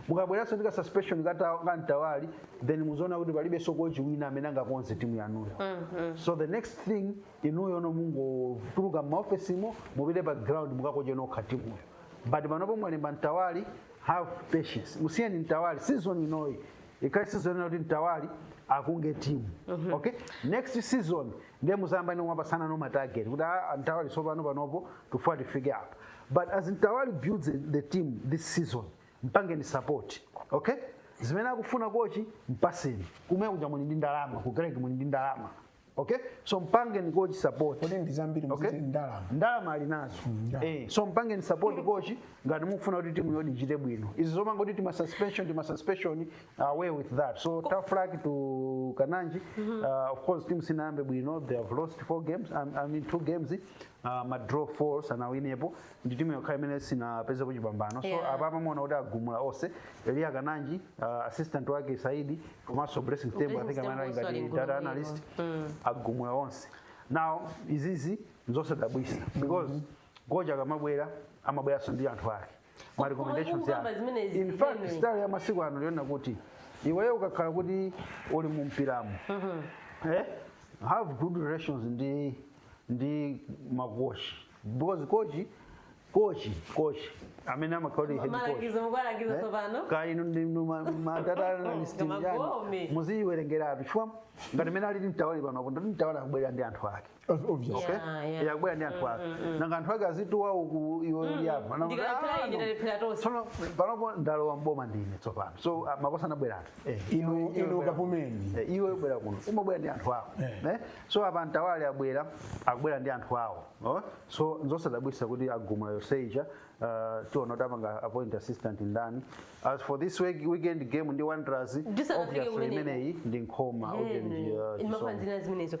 Mukabweranso ndi ka suspension ka Mtawali, then muzoona kuti palibenso coach wina amene angakonze timu yanuyo. So the next thing, inuyo no mungotuluka m'maofesimo, mupite pa ground, mukakoche nokha timuyo. But panopo mwalemba Mtawali, have patience, musiyeni Mtawali. Season inoyi ikhale season ino kuti Mtawali akunge timu, okay? Next season ndiye muzayamba ino mwapasana no ma target kuti, ah, Mtawali tsopano panopo tufuna tifike apa. But as Mtawali builds the team this season, mpangeni support, okay? Zimene akufuna coach mpaseni. Kumwe kuja muli ndi ndalama, ku Creck muli ndi ndalama, okay? So mpangeni coach support. Kodi ndi zambiri? Okay? Muziti ndalama. Ndalama ali nazo. Ndalama. Eh, so mpangeni support coach ngati mukufuna kuti timu yodi ichite bwino. Izi zomanga kuti tima suspension, tima suspension, away with that. So tough luck to Kananji. Of course team sinayambe bwino. They have lost four games, I mean two games, ma draw four, sanawinepo. Ndi timu yokha imene sinapezepo chipambano. So apapa muona kuti agumula onse: Elia Kananji, assistant wake Saidi, komanso Blessing Tembo, I think Blessing amene ali Tembo ngati also ali data ngulu. analyst. Agumula onse. Now izizi nzosadabwisa because coach akamabwera amabweranso ndi anthu ake, ma recommendations Kukamba yake. zimenezi, In fact, Henry. style ya masiku ano liona kuti iweyo ukakhala kuti uli mu mpiramo, eh, have good relations ndi makochi, because coach amene amakhala kuti head coach Malangizo mukuwalangiza tsopano. Ka inu ndinu ma data analyst Koma njani, gome. muziyiwerengeratu chifukwa ngati mene alili Mtawali panopo, ndati Mtawali akubwera ndi anthu ake. Obvious. Okay? Yeah. Yakubwera ndi anthu ake. Nanga anthu ake azituwa uku, iwe uli apa. Ndikalephera ine, ndalephera tonse. Tsono panopo ndalowa mboma ndine tsopano, so ah, makosa anabweratu. Inu kapumeni. Iwe ubwera kuno, umabwera ndi anthu ako. Eh? So apa Mtawali abwera, akubwera ndi anthu awo, oh? So nzosadabwisa kuti agumula yoseija. Tiona kuti apanga appoint assistant ndani. As for this weekend game ndi Wanderers, Tisanafike obviously kumeneko. imeneyi ndi Nkhoma, ujeni, Chisomo. Imafanzira zimenezo.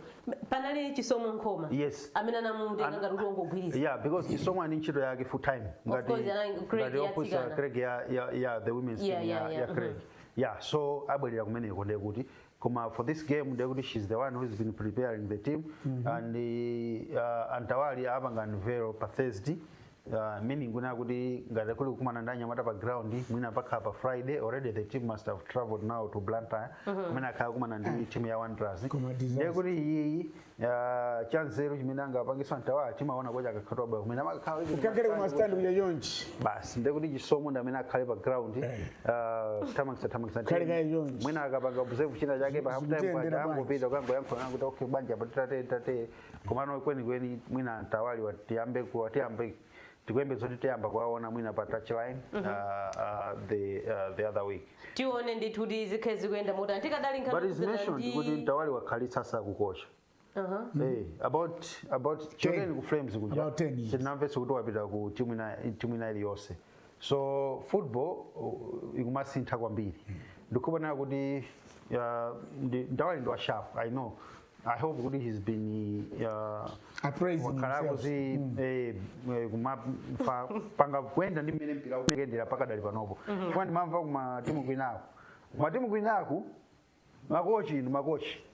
Panali Chisomo Nkhoma Yes. amene anamutenga ngati kuti wongogwirizira. Yeah, because Chisomo ani ntchito yake full time. Of course, Creck ngati ophunzitsa yatsikana. Creck ya the women's team ya Creck. Yeah, so abwerera kumeneko ndekuti, koma for this game ndekuti she's the one who's been preparing the team. And Antawali apanga unveil pa Thursday. Meaning kuna kuti ngati kuli kukumana ndi anyamata pa ground, mwina pakhala pa Friday. Already the team must have traveled now to Blantyre, kumene akhala kumana ndi team ya Wanderers. Koma disaster. Ndiye kuti iyiyi, chanzeru chimene angapangiswa Mtawali, timaona kocha akakhala bwa kumene amakhala Ukakhale kuma stand kuja chonchi. Basi, ndiye kuti Chisomo ndi amene akhale pa ground, thamangisa thamangisa. Khale kaye chonchi. Mwina akapanga observe china chake pa half time Zikutiyendera paja, bwanji. angopita ukangoyankhula kuti, "Okay banja, pa tate tate." Komano kwenikweni mwina Mtawali watiyambe tiyambe tikuyembe zoti tiyamba kuwaona mwina pa touchline the other week. Tione ndithu kuti zikhe zikuyenda motani. Tikadali But it's mentioned kuti Mtawali wakhalitsa sakukocha. Hey, about chokeni ku Flames kuja. About 10 years. Sitinamvetsa kuti wapita ku timu ina iliyonse. So football ikumasintha kwambiri. Ndikuona kuti Mtawali ndi wa sharp. I know, I hope kuti he's been Appraising wakhala himself. kuzi kuma panga kuyenda ndi mmene mpira ukuyendera pakadali panopo, chifukwa ndimamva kumatimu kwinaku makochi, inu makochi,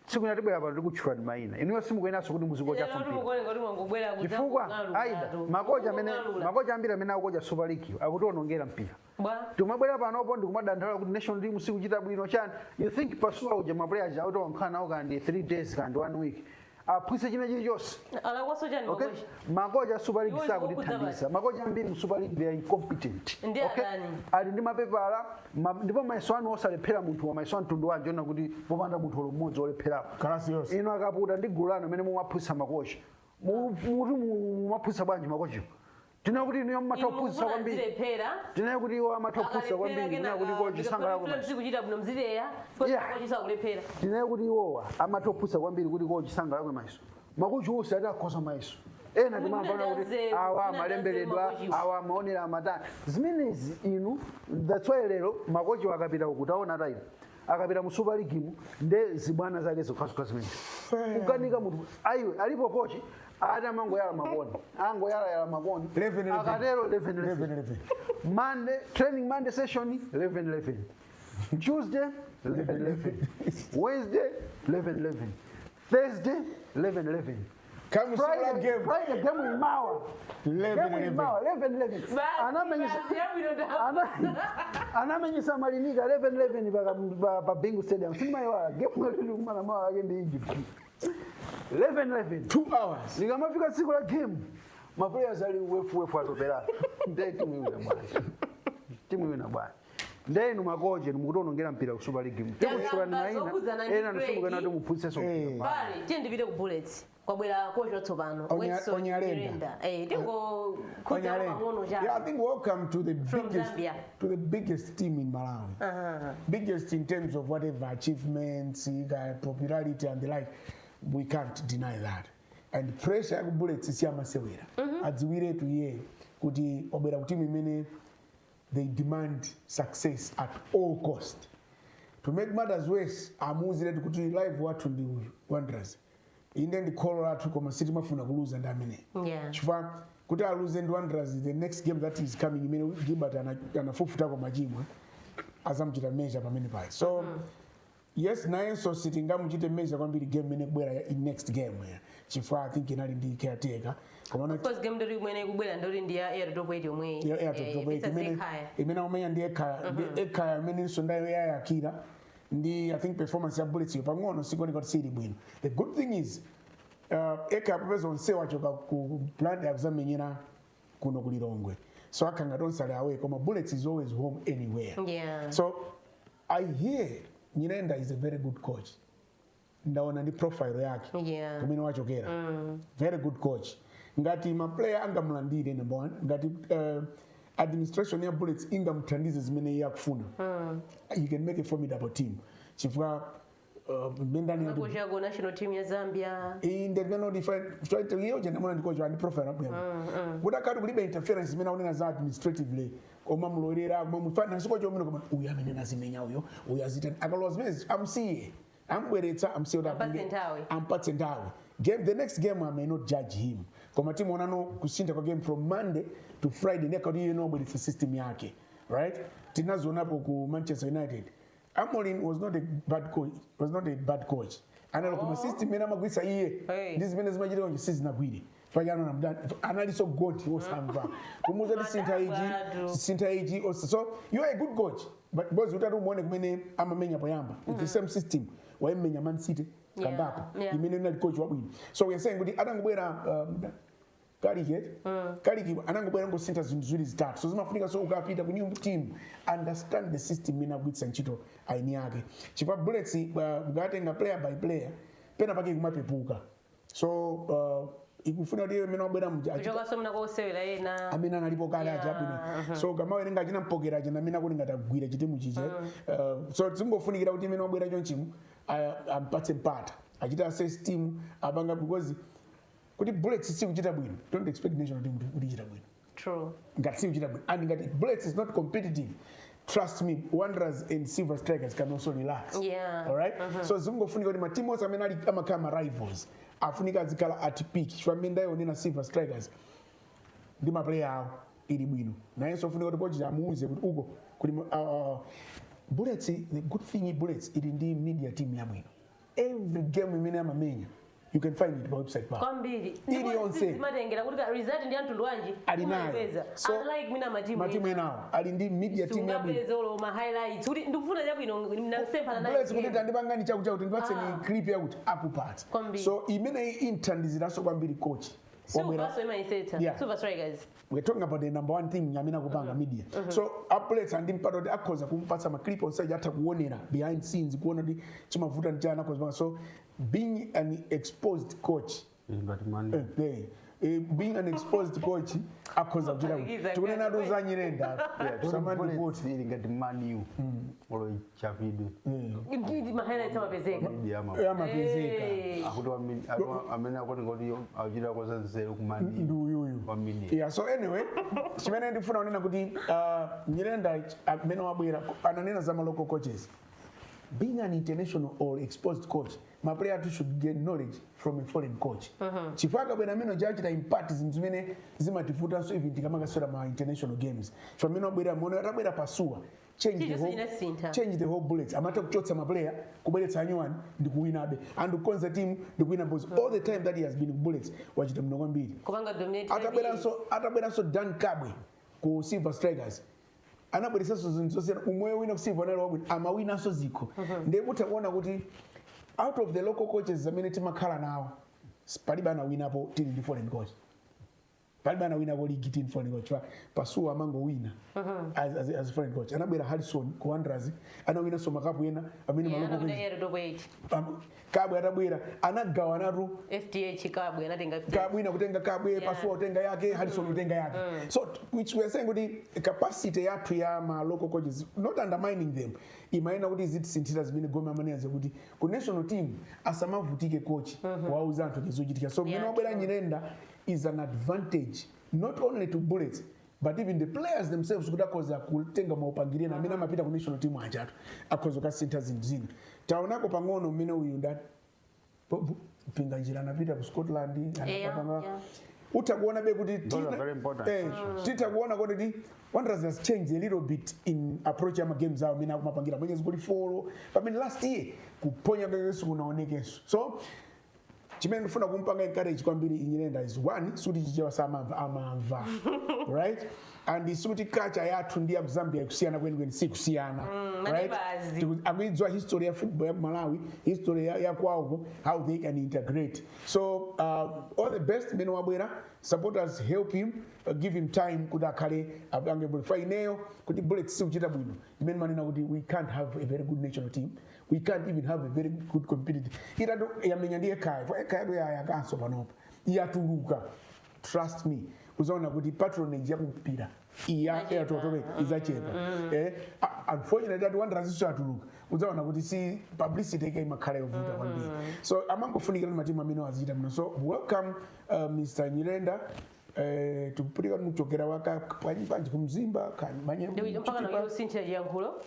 tsiku lina tibwera pano tikutchula ndi mayina. Inuyo simukuyenaso kuti muzikochaso mpira, chifukwa aida makocha amene makocha ambiri amene akukocha Super League akutionongera mpira. Bwa? Timabwera panopo ndikumadandaula kuti national team sikuchita bwino chani. You think Pasuwa uja, ma players auti wankhala nawo kandi 3 days kandi 1 week, aphunzitse china chilichonse? Alakwaso chani? Okay, makocha? Makocha a Super League Iwo sakutithandiza. Makocha ambiri mu Super League, they are incompetent. Ndi Okay? adani. Ali ndi mapepala ndipo mayeso anu osalephera munthu wa mayeso a mtundu wanji ona kuti popanda munthu olo mmodzi olepherapo? Kalasi yonse. Inu akaputa ndi gulu lanu amene mumaphunzitsa makocha, muti mumaphunzitsa bwanji makochiwo? Tinaye kuti inuyo mumatha kuphunzitsa kwambiri. Zilephera. Tinaye kuti iwo amatha kuphunzitsa kwambiri, kunena kuti kochi sangalako mayeso. Kuchita bwino mzileya. Kochi sakulephera. Tinaye kuti iwowa amatha kuphunzitsa kwambiri, kuti kochi sangalakwe mayeso. Makochi onse ati akhoza mayeso ena timamvana kuti awa amalemberedwa, awa amaonera, amatani zimenezi inu. That's why lero makochi akapita uku, taona tayi akapita mu Super League mu, nde zibwana zake zokhazokha zimenezi, kukanika munthu aiwe alipo kochi ati amangoyala makoni, angoyalayala makoni. 11, 11. Akatero 11 11. 11 11. Monday training, Monday session 11 11, Tuesday 11 11, Wednesday 11 11, Thursday 11 11. Come Friday, Friday game. Friday game imawa. 11 Game 11. imawa 11 11. Anamenyesa anamenyesa Marinica 11 11 pa Bingu Stadium. Sindimayiwala game yathu kumana mawa ake ndi Egypt. 11 11. 2 hours. Likamafika tsiku la game, ma players ali wefu wefu, atopera. Ndiye timu iwina bwana. Timu iwina bwana. Ndiye inu makoche mukutionongera mpira ku Super League. Tikuchula ni Takamba maina. zokhudzana ndi Ena ndisimukena break. kuti muphunzitsenso mpira. Pali tiye ndipite ku Bullets, kwabwera kochi watsopano. Wetson Onyalenda. Nyirenda. Tingokhudza pang'ono. Yeah, I chabe. think welcome to the From biggest Zambia. to the biggest team in Malawi. Biggest in terms of whatever achievements, popularity and the like. We can't deny that. And pressure ya ku Bullets si amasewera. Adziwiretu iye kuti wabwera ku team imene they demand success at all cost. To make matters worse, amuuziretu kuti live wathu ndi uyu Wanderers. Inde ndi kholo lathu, koma sitimafuna kuluza ndi amene. Chifukwa kuti aluze ndi Wanderers, the next game that is coming imene Gilbert anafufutako machimwe, azamuchita measure pamene pali. So yes, nayenso sitingamuchite measure kwambiri game imene kubwera in next game, yeah. Chifukwa I think inali ndi caretaker, koma Of course, game ndoti imene ikubwera ndoti ndi ya Airtel Top 8 yomwe. Imene imene amenya ndi Ekhaya, ndi Ekhaya imenenso ndayo yayakira ndi I think performance ya Bullets yo pang'ono sikuoneka kuti sili bwino. The good thing is Ekhaya popeza onse wachoka ku plan akuzamenyera kuno ku Lilongwe, so akhanga tonse ali away, koma Bullets is always home anywhere. So I hear Nyirenda is a very good coach. Ndaona ndi profile yake kumene wachokera, very good coach. Ngati ma player angamulandire, number one, ngati administration ya Bullets ingamuthandize zimene iye akufuna, he can make a formidable team, chifukwa mendani Makochi ako national team ya Zambia. Inde iyo chendamona ndi coach andi profile abwino, kuti akati kulibe interference imene akunena za administratively, koma mulolera koma si coach omene, koma uyu amene nazimenya uyo, uyu azita akalowa zimene amsiye, ambweretsa, amsiye kuti Ampatse nthawi. Ampatse nthawi. Game, the next game, I may not judge him, koma timuonano kusintha kwa game from Monday to Friday, ndiyakati iye nobweretsa system yake, right? Tinazionapo ku Manchester United, Amorim was not a bad coach, was not a bad coach analo, koma system imene amagwiritsa iye Hey. ndi zimene zimachitika nje sizinagwire. Fanyana analiso goti osamva kumuza kuti sintha ichi, Madabwatu. sintha ichi. So you are a good coach, but because utati umuone kumene amamenya poyamba with the same system waimenya Man City kangapo imene inali coach wabwino. So we are saying kuti atangobwera Carrick, Carrick anangobwera ngosintha zinthu ziwiri zitatu. So zimafunika, so ukapita ku new team, understand the system imene akugwiritsa ntchito aini yake, chifukwa Bullets ukatenga player by player, pena pake ikumapepuka. So ikufuna kuti imene wabwera muja Kuchokanso mna kosewera ena amene analipo kale aja abwino. So kamawerenga achina Mpokera achina amene akuti ngati agwira chitimu chiche. So zingofunikira kuti imene wabwera chonchimu ampatse mpata, achite assess team apanga, because kuti Bullets sikuchita bwino, don't expect national team kuti ichita bwino. True. Ngati sikuchita bwino and ngati Bullets is not competitive, trust me, Wanderers and Silver Strikers can also relax. Alright, so zingofunika kuti matimu onse amene ali amakhala ma rivals afunika azikhala at peak, chifukwa mmene ndayionera Silver Strikers ndi ma player awo ili bwino, nayenso afunika kuti coach amuuze kuti uko kuli Bullets. The good thing, Bullets ili ndi media team yabwino. Every game imene amamenya, you can find it pa website pawo. Kwambiri. Iliyonse. Zimatengera kuti ka result ndi anthu wanji Ali nayo. umayipeza. So, unlike mina matimu matimu enawo ali ndi media team yabwino. Sungapeze olo ma highlights kuti ndikufuna chabwino, nasemphana nayo. Bullets kuti tandipangani chakuti chakuti, ndipatseni clip yakuti, akupatsa. Kwambiri. So imeneyi inthandiziranso kwambiri coach wabwera. Silver imayisetsa. Silver Strikers. We're talking about the number one thing amene akupanga media. So a Bullets andi mpata kuti akhoza kumpatsa ma clip onse aja, atha kuonera behind scenes, kuona kuti chimavuta ndi chani, akhoza kupanga. So being an exposed coach Ngati mani being an exposed coach akhoza kuchita Kuphatikiza. tikunena tu za Nyirenda. Bullets ili ngati Man U, olo ichapidwe, Ndi ma highlights amapezeka. media ama Amapezeka. Akuti amene akuoneka kuti akuchita koza nzeru ku Man U ndi uyuyu wa media. Yeah, so anyway, chimene ndifuna kunena kuti Nyirenda amene wabwera ananena za ma local coaches. Being an international or exposed coach, ma player too should get knowledge from a foreign coach, chifukwa akabwera amene achita impart zinthu zimene zimatifutanso even tikamakasewera ma international games. Chifukwa amene wabwera muone atabwera Pasuwa, change the Chilichonse whole chinasintha. Change the whole Bullets. Amata kuchotsa ma player, kubweretsa anyuwani ndi kuwinabe, and kukonza team ndi kuwina, because all the time that he has been with Bullets wachita mno kwambiri. Kupanga dominate. Atabweranso Dan Kabwe ku Silver Strikers, anabweretsanso zinthu zosiyana. Umoyo wina ku Silver anali wabwino, amawinanso zikho. Ndiye mutha kuona kuti out of the local coaches amene timakhala nawo, palibe anawinapo tili ndi foreign coach, palibe anawinapo league tili foreign coach. Pasuwa amangowina as foreign coach. Anabwera Harrison ku Wanderers, anawinanso makapu ena amene Yeah, ma local anakuti coaches. air top 8. Kabwe atabwera anagawanatu. FDH, Kabwe anatenga FDH. Kabwe ina kutenga Kabwe, Pasuwa kutenga yake, Harrison kutenga yake. So which we are saying kuti capacity yathu ya ma local coaches, not undermining them, imaena kuti zitisinthira zimene Gome amanena kuti ku national team asamavutike coach wauza anthu chizochitika. So mmene wabwera Nyirenda is an advantage not only to Bullets but even the players themselves, kuti akhoza kutenga maupangiriro amene amapita ku national team achatu, akhoza kukasintha zinthu zina. Taonako pang'ono mmene uyu ndani, Mpinganjira anapita ku Scotland, anakapanga. Utha kuona be kuti Those are very important. Titha kuona kuti Wanderers has changed a little bit in approach ya ma games awo amene akumapangira mwenye zigoli 4, pamene last year kuponya kakenso kunaonekenso. So chimene ndifuna kumpanga encourage kwambiri Nyirenda is one, suti Chichewa samamva, amamva, right? And suti culture yathu ndi ya ku Zambia ikusiyana kwenikweni, sikusiyana, right? Maneighbors. Akuidziwa history ya football ya ku Malawi, history ya kwauko, how they can integrate. So all the best mene wabwera. Supporters, help him, give him time kuti akhale apange bwino. Fa ineyo kuti Bullets sikuchita bwino, imene manena kuti we can't have a very good national team, we can't even have a very good competitive. Itatu yamenya ndi Ekhaya, for Ekhaya tu yayakanso panopa yatuluka. Trust me, uzaona kuti patronage yakumpira iya Airtel izachepa. Unfortunately that Wanderers iso atuluka, uzaona kuti si publicity ike imakhala yovuta kwambiri. So amangofunikira ndi matimu amene wazichita muno. So welcome, Mr Nyirenda. Tikupulika muchokera waka panji kumzimba manye. Mpaka na usinthira chiyankhulo.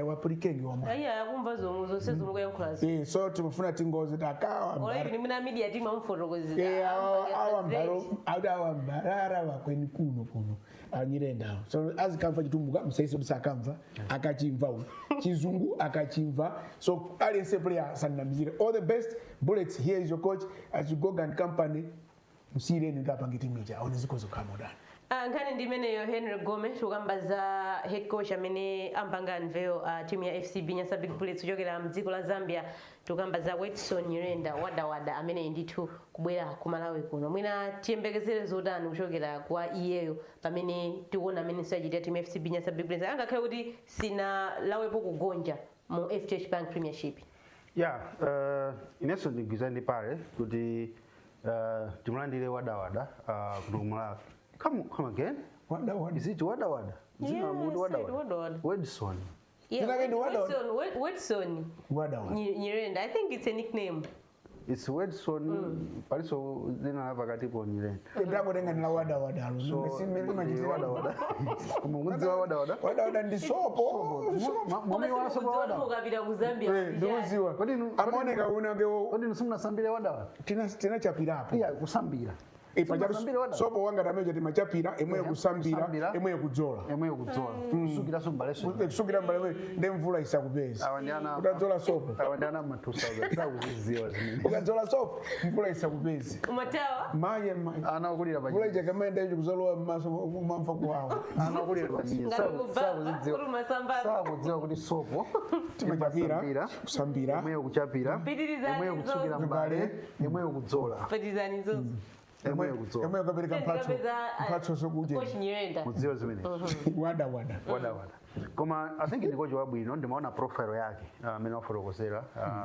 Wapulikenge wamwe. Ayi, akumva zomwe zonse zomwe kuyankhulazo. So timafuna tingoze takawa. Ola even mina media team amfotokozera. Awa mbaro auti awa mbarara vakweni kuno kuno aNyirenda. So azikamva Chitumbuka, musaise kuti sakamva, akachimva uyu Chizungu akachimva. So aliyense player sanamizire. All the best, Bullets. Here is your coach, Achigoga and company. Msiyireni ndi apange timu ija, aone zikhoza kukhala motani. Ah, nkhani ndi imeneyo. Henry Gome, tikukamba za head coach amene ampanga unveil timu ya FCB Nyasa Big Bullets kuchokera mdziko la Zambia. Tikukamba za Wedson Nyirenda Wadawada amene ndithu kubwera ku Malawi kuno. Mwina tiyembekezere zotani kuchokera kwa iyeyo pamene tikuona amene sachitira timu ya FCB Nyasa Big Bullets, angakhale kuti sinalawepo kugonja mu FDH Bank Premiership? Yeah, inenso ndigwirizana ndi pale kuti timulandire Wadawada kuno kumalawi. Come again? Wadawada. Is it Wadawada? Dzina la munthu? Yes, Wadawada. Wadawada. Wedson. Yeah, Dzina lake ndi Wadawada? Wedson, Wedson Wadawada. Nyirenda. I think it's a nickname. It's Wedson, paliso dzina la pakatipo Nyirenda. Ndakutenganira Wadawadalo. So Wadawada, koma mudziwa Wadawada? Wadawada ndi sopo. Mwami wa sopo Wadawada. Ukapita ku Zambia. Ndikuziwa. Amaoneka unake. Kodi inu simunasambire Wadawada? Tinachapirapo. Iya, kusambira. Pachapi sopo wanga tameja timachapira imweyo, kusambira. Kusambira. Imweyo kudzola. Imweyo kudzola, kusukiranso mbaleso. Kusukira mbale ndi mvula isakupeza. Awa ndi ana. Utadzola sopo. Awa ndi ana ma 2000, sakuzidziwa zimene. Ukadzola sopo, mvula isakupeze. Umatawa. Maye maye. Ana okulira pa Mvula ija kamaenda icho kuzalowa m'maso, umamva kuwawa. Ana okulira pa Ngati kubaba, sakuzidziwa. kuti umasambala. Sakudziwa kuti sopo Timachapira. imasambira, Kusambira. imweyo kuchapira, Pitirizani. imweyo kutsukira Zozo. mbale, imweyo kudzola. Patizani zozo. Imweyo kudzola. Imweyo kapereka mphatso. Mphatso sokudya. Coach Nyirenda. Mudziwa zimene. Wadawada. Wadawada, koma I think ndi kocha wabwino. Ndimaona profile yake amene wafotokozera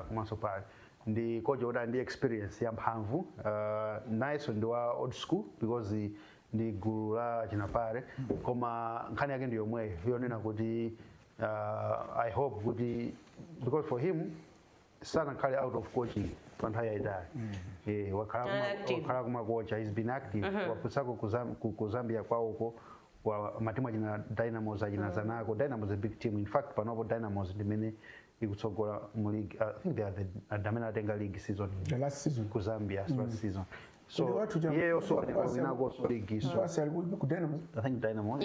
komanso pale ndi kocha woti ali ndi experience yamphamvu. Nayenso ndi wa old school because ndi gulu la chinapare, koma nkhani yake ndi yomweyo yonena kuti I hope kuti, because for him sanakhale out of coaching pa nthawi yayitali. Wakhala Active. wakhala kumakocha, he's been active. Waphunzitsako ku Zambia kwawoko wa matimu achina Dynamos, achina Zanako. Dynamos, a big team. In fact, panopo Dynamos ndimene ikutsogola mu league. I think they are the amene atenga league season The last season. ku Zambia last season. So Ndi wathu iyeyo so winako so league, so Pasi ali ku Dynamos. I think Dynamos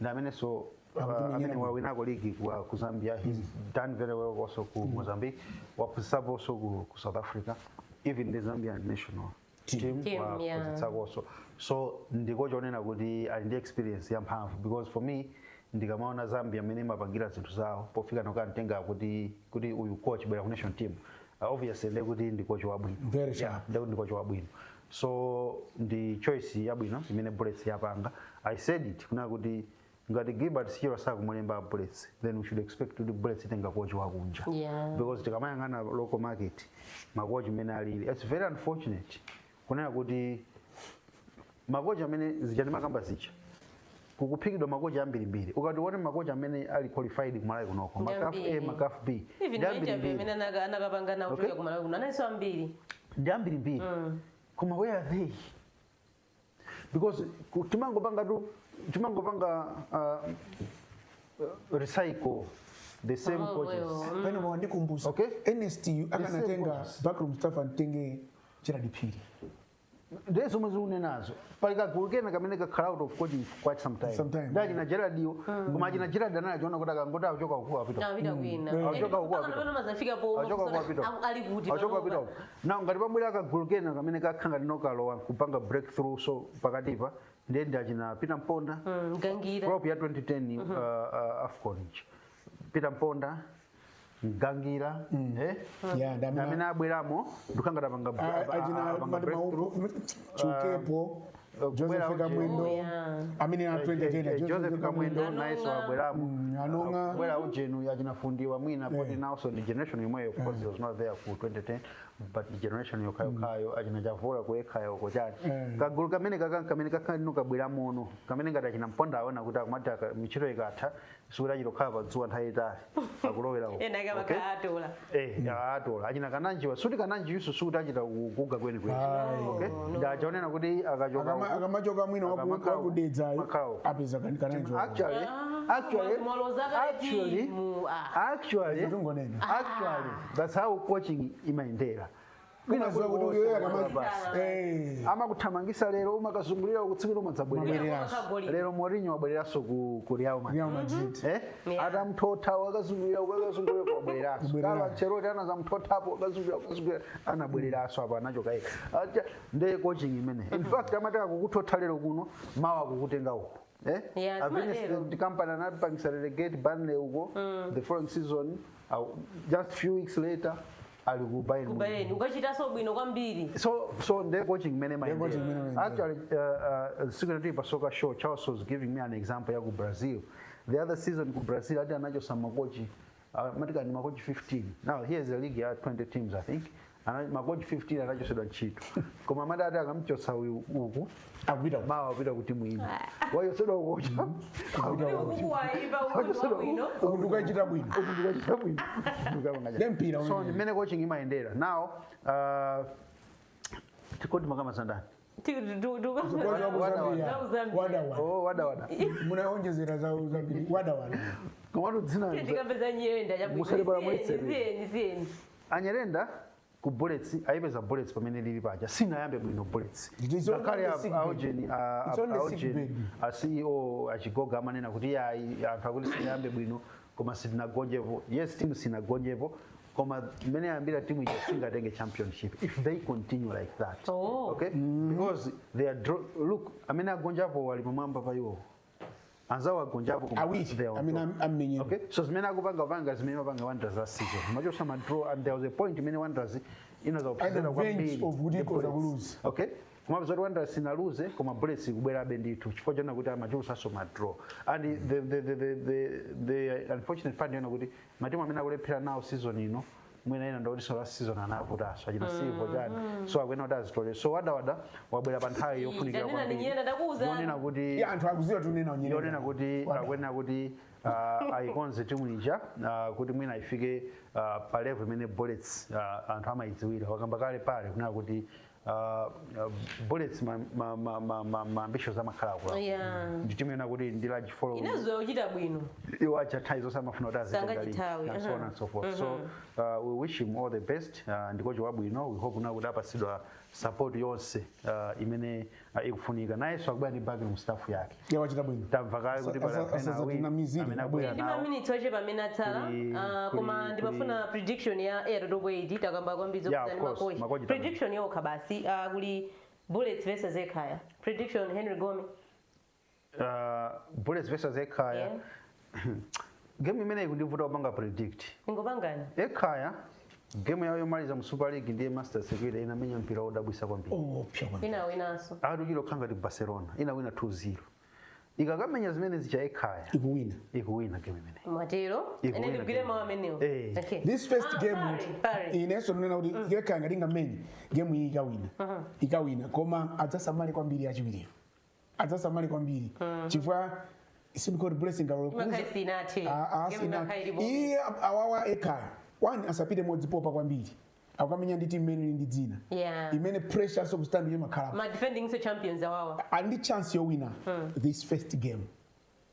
ndi amene so Akuti amene menyera. wawinako league ku Zambia. He's done very well also ku Mozambique, waphunzitsapo also ku South Africa, even the Zambian national team. Team, yeah. Waphunzitsako also. So ndiko chonena kuti ali ndi experience yamphamvu, because for me ndikamaona Zambia amene imapangira zinthu zawo, pofika nokantenga kuti uyu coach bwera ku national team, obviously ndekuti ndi coach wabwino. Very sharp. Ndekuti ndi coach wabwino, so ndi choice yabwino imene Bullets yapanga. I said it kuna kuti ngati Gilbert Sichero sakumulemba Bullets, then we should expect kuti Bullets itenga coach wakunja, because tikamayang'ana local market, makochi amene alili, it's very unfortunate kunena kuti makochi amene zija ndimakamba zija, kukuphikidwa makochi ambirimbiri. Ukati uone makochi amene ali qualified kumalawi kunoko, ma CAF A, Ambiri. ma CAF B, Even ndi ma interview ambirimbiri. imene anakapanga nawo kuchoka kumalawi kuno analiso ambiri. Ndi ambirimbiri, koma where are they? Because timangopanga tu, timangopanga recycle the same Oh, coaches. well. Pano wandikumbusa. Okay. NSTU akanatenga coaches. backroom staff antenge Gerard Phiri. Ndiye zomwe zikunenazo, pali kagulu kena kamene kakhala out of coaching for quite some time. Some time. Ndi achina Gerard-iwo, koma achina Gerard anali achiona kuti akangoti achoka uku apita Apita kwina. Achoka uku apita. Pano mazafika po Achoka uku apita. ali kuti achoka panopa. apita uku. Now ngati pabwera kagulu kena kamene kakhanga ndinokalowa kupanga breakthrough, so pakatipa ndiye ndi achina Peter Mponda. Gangira. Crop ya 2010 AFCON iji. Peter Mponda, Gangira, eh? Yeah, ndi amene- amene abweramo ndikukanga tapanga Achina apanga Mati breakthrough. Maupo, Chukepo, Kubwera Joseph Kamwendo. Oh, yeah. Amene a 2010. Joseph Kamwendo Anonga. nayenso abweramo. Anonga. Kubwera ujenu achinafundiwa mwina poti nawso ndi generation imweyo. Of course he was not there ku 2010, but the generation yokhayo achina Chavula kuyekhaya uko chani. Kagulu kamene kaka kamene kakhalino kabwera muno kamene ngati achina Mponda aona kuti akumati michito ikatha, sikuti achitokhala pa dzuwa nthawi itali, akulowera uko. Ena Okay? kamakatola. Atola achina Kananjiwa, suti Kananji yuso suti achita kuguga kweni kweni. Ayi. Okay, ndachaonena kuti akachoka uku, Akamachoka mwina Akamakhala uku. wakudedzayo Makhala uku. apeza Kananjiwa. Actually, Mwalozaka actually, timu, ah. actually, Tungonena. actually, that's how coaching imayendera. Umaziwa kuti uyoyo akama- Basi. Amakuthamangisa lero, umakazungulira ukutsikira, umadzabwerera. Mabwereraso. Lero Mourinho wabwereranso ku Real Madrid. Real Madrid. Yeah. Atamthotha, wakazungulira, ukakazungulira, wabwereranso. Kubwerera. Carlo Ancelotti anazamthothapo, wakazungulira, wakazungulira, anabwereranso apo, anachoka yekha. Ndiye coaching imene in fact amati akukuthotha lero kuno, mawa akukutenga uko, eh? Yeah, A Vinicius zimatero. the company anapangisa relegate Burnley uko the following season, just few weeks later ali ku Bayern Munich. Kubayeni ukachitanso bwino kwambiri. So ndiye coaching imene Ndiye coaching imene mayendera. Actually, secretary pa soccer show, Charles was giving me an example ya ku Brazil the other season. Ku Brazil ati anachosa makochi, matika ni makochi 15. Now here's a league ya 20 teams, I think. Makochi 15 anachosedwa ntchito, koma amati ati akamchosa uyu uku, Akupita uku. Mawa apita ku timu ina. Wayosedwa ukocha. Akupita uku. Uku waipa, uku ndi wabwino. Uku ndikukachita bwino. Uku ndikachita bwino. Ndiye mpira So umene. mmene coaching imayendera. Now tikoti makama zandani. Kocha wa ku Zambia. Za ku Zambia. Wada wada. Oh, wada wada. Munaonjezera za Zambia. Wada wada. Komatu dzina Tikapeza Nyirenda. Musalibala mulitseri. Ziyeni, ziyeni. Anyerenda ku Bullets, ayipeza Bullets pamene lili paja, sinayambe bwino Bullets. It is only Ngakhale the sick bed. Aujeni It's on the sick bed. a CEO achigoga amanena kuti yayi, anthu akuti sinayambe bwino, koma sitinagonjepo. Yes, timu sinagonjepo, koma mmene yambira timu ija singatenge championship if they continue like that. Oh. Okay, because they are draw, look, amene agonjapo wali pamwamba pa iwo, anzawo agonjapo, koma Awiri they are on amene top. ammenyera. Okay, so zimene akupanga panga, zimene mapanga Wanderers last season, machosa ma draw, and there was a point imene Wanderers inaza At the kupezera verge kwambiri of kuti ndi ikoza Bullets. kuluza. Okay, koma zoti Wanderers inaluze, koma Bullets ikubwerabe ndithu chifukwa chona kuti amachulusanso ma draw. And the unfortunate fact yona kuti matimu amene akulephera nawo season ino, mwina ina ndikuti last season anavutanso achina Silver chani, so akuena kuti azitole. So Wadawada wabwera pa nthawi yofunikira Tanena kwambiri. ni Nyirenda, ndakuwuzani. Yonena kuti Yeah, anthu akuziwa tunena Nyirenda. yonena kuti akuyenera kuti ayikonze timu ija kuti mwina ifike pa level imene Bullets anthu amayidziwira. Wakamba kale pale kunena kuti Bullets ma ambitions amakhala akulu. Ndi timu yona kuti ndi large following. Inazoya kuchita bwino. Iwo aja nthawi zonse amafuna kuti azitenga league Sangachithawi, and so on and so forth. So we wish him all the best. Ndi coach wabwino. We hope na kuti apasidwa support yonse imene ikufunika. Nayenso akubwera ndi backroom staff yake. Yeah, wachita bwino. Tamva kale kuti pali anthu ena awiri Asazatinamizire, amene abwera Ndi nawo. maminitsi ochepa amene atsala, koma ndimafuna prediction ya Air Top 8. Takamba kwambiri Yeah, of zokhudzana course, makochi. makochi. Prediction yokha basi. Kuli Bullets versus Ekhaya, prediction, Henry Gome. Bullets versus Ekhaya. Game imene ikundivuta kupanga predict. Ingopangani. Ekhaya game yawo yomaliza mu Super League ndiye Master Security inamenya mpira wodabwisa kwambiri. Opsa kwambiri. Ina winanso. Akatukira okha ngati Barcelona inawina 2-0, ikakamenya zimene zicha Ekhaya Ikuwina. Ikuwina game imene. Mwatero. Ikuwina Ine ndigwire game. mawu amenewo. Eh. Okay. This first game, Pari, pari. inenso ndinena kuti Ekhaya ngati ingamenye game iyi, ikawina. Ikawina, koma adzasamale kwambiri achiwiriwo. Adzasamale kwambiri. Chifukwa sindikoti Blessing ngalolo. Imakhala sinathe. Game imakhala ilipo. Iye awawa Ekhaya. One, asapite modzipopa kwambiri. Akamenya ndi team imene ili ndi dzina. Imene pressure so kustand imakhala. Ma defending so champions awawa. And chance yowina this first game,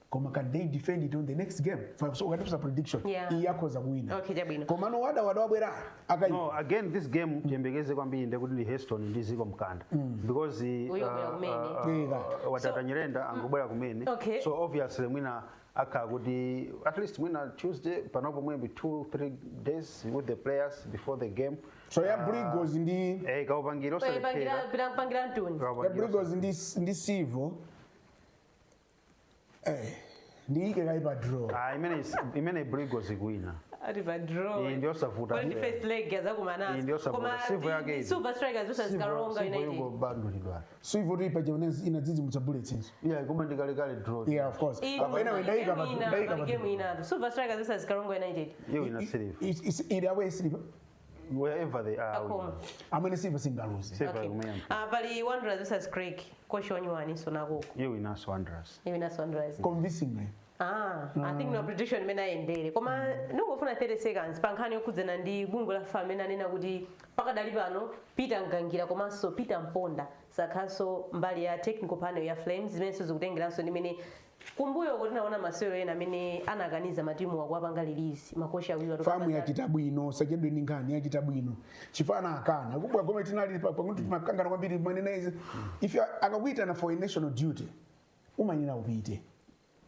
koma can they defend it on the next game? So ukatipsa prediction, iyi akhoza kuwina. Okay, chabwino. Koma no, Wada wada wabwera akayi. No, again, this game tiyembekeze kwambiri ndekuti ndi Heston ndi Ziko Mkanda because Uyo bwera kumene. Watata Nyirenda angobwera kumene. So obviously mwina akhala kuti at least mwina Tuesday panopo, maybe 2, 3 days with the players before the game. So ya Brigos ndi eh kaupangira Eh, osalephera. Pangira mtuni. Ya Kaupangira. Brigos ndi Civo, ndiyike kayi pa draw. Ah, imene Brigos ikuwina. Ati pa draw. Iyi ndiyo savuta. Kodi ndi first leg azakumana. Iyi ndiyo savuta. Silver yake iyi. Super Strikers versus Karonga United. Yungobandulidwa. Civo tipa inadzidzimutsa Bullets inso. Yeah, koma ndikalekale draw. Yeah, of course. Apa anyway, ndayika pa ndayika pa game ina. Super Strikers versus Karonga United. Iyo ina Silver. Ili awe Silver. Wherever they are. Akoma. Amene Silver singaluze. Silver Okay. kumenya. Pali Wanderers versus Creek. Coach wanyuwani so nakoko. Iyo inaso Wanderers. Iyo inaso Wanderers. Convincingly. Ah, I think no prediction imene ayendere, koma ndingofuna 30 seconds pa nkhani yokhudzana ndi bungwe la FAM amene anena kuti pakadali pano Peter Ngangira komanso Peter Mponda sakhalanso mbali ya technical panel ya Flames, zimenenso zikutengeranso ndi imene kumbuyo tinaona masewero ena amene anakaniza matimu akuwapanga release makocha awiri. FAM yachita bwino, sachedwe ndi nkhani, yachita bwino chifana akana kubwa gome tinali pakuti timakangana kwambiri manena izi. If akakuitana for a national duty, umanena upite.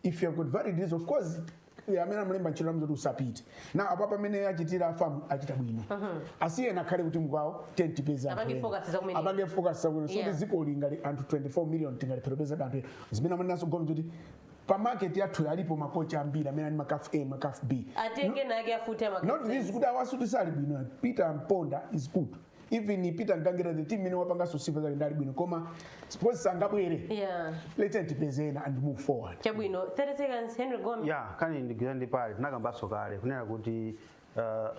If you have got valid reasons, of course, amene amulemba ntchito amzoti usapite. Na apo pamene achitira FAM, achita bwino. Asiyena akhale kuti mukwawo tentipeza. Apange focus zakumeneko. Apange focus zakumeneko. So dziko lingali anthu 24 million, tingalipherepeza anthu ena. Zimene amenenso gome kuti pa market yathu alipo makocha ambiri amene ali ma CAF A, ma CAF B. Atenge nake afute. Not this kuti awasuti sali bwino. Peter Mponda is good, even Peter Ngangira, the team imene wapanganso sifa zake ndali bwino, koma suppose sangabwere. Let tipezena and move forward. Chabwino, 30 seconds, Henry Gome. Yeah, kani ndigwira ndi pale tinakambanso kale kunena kuti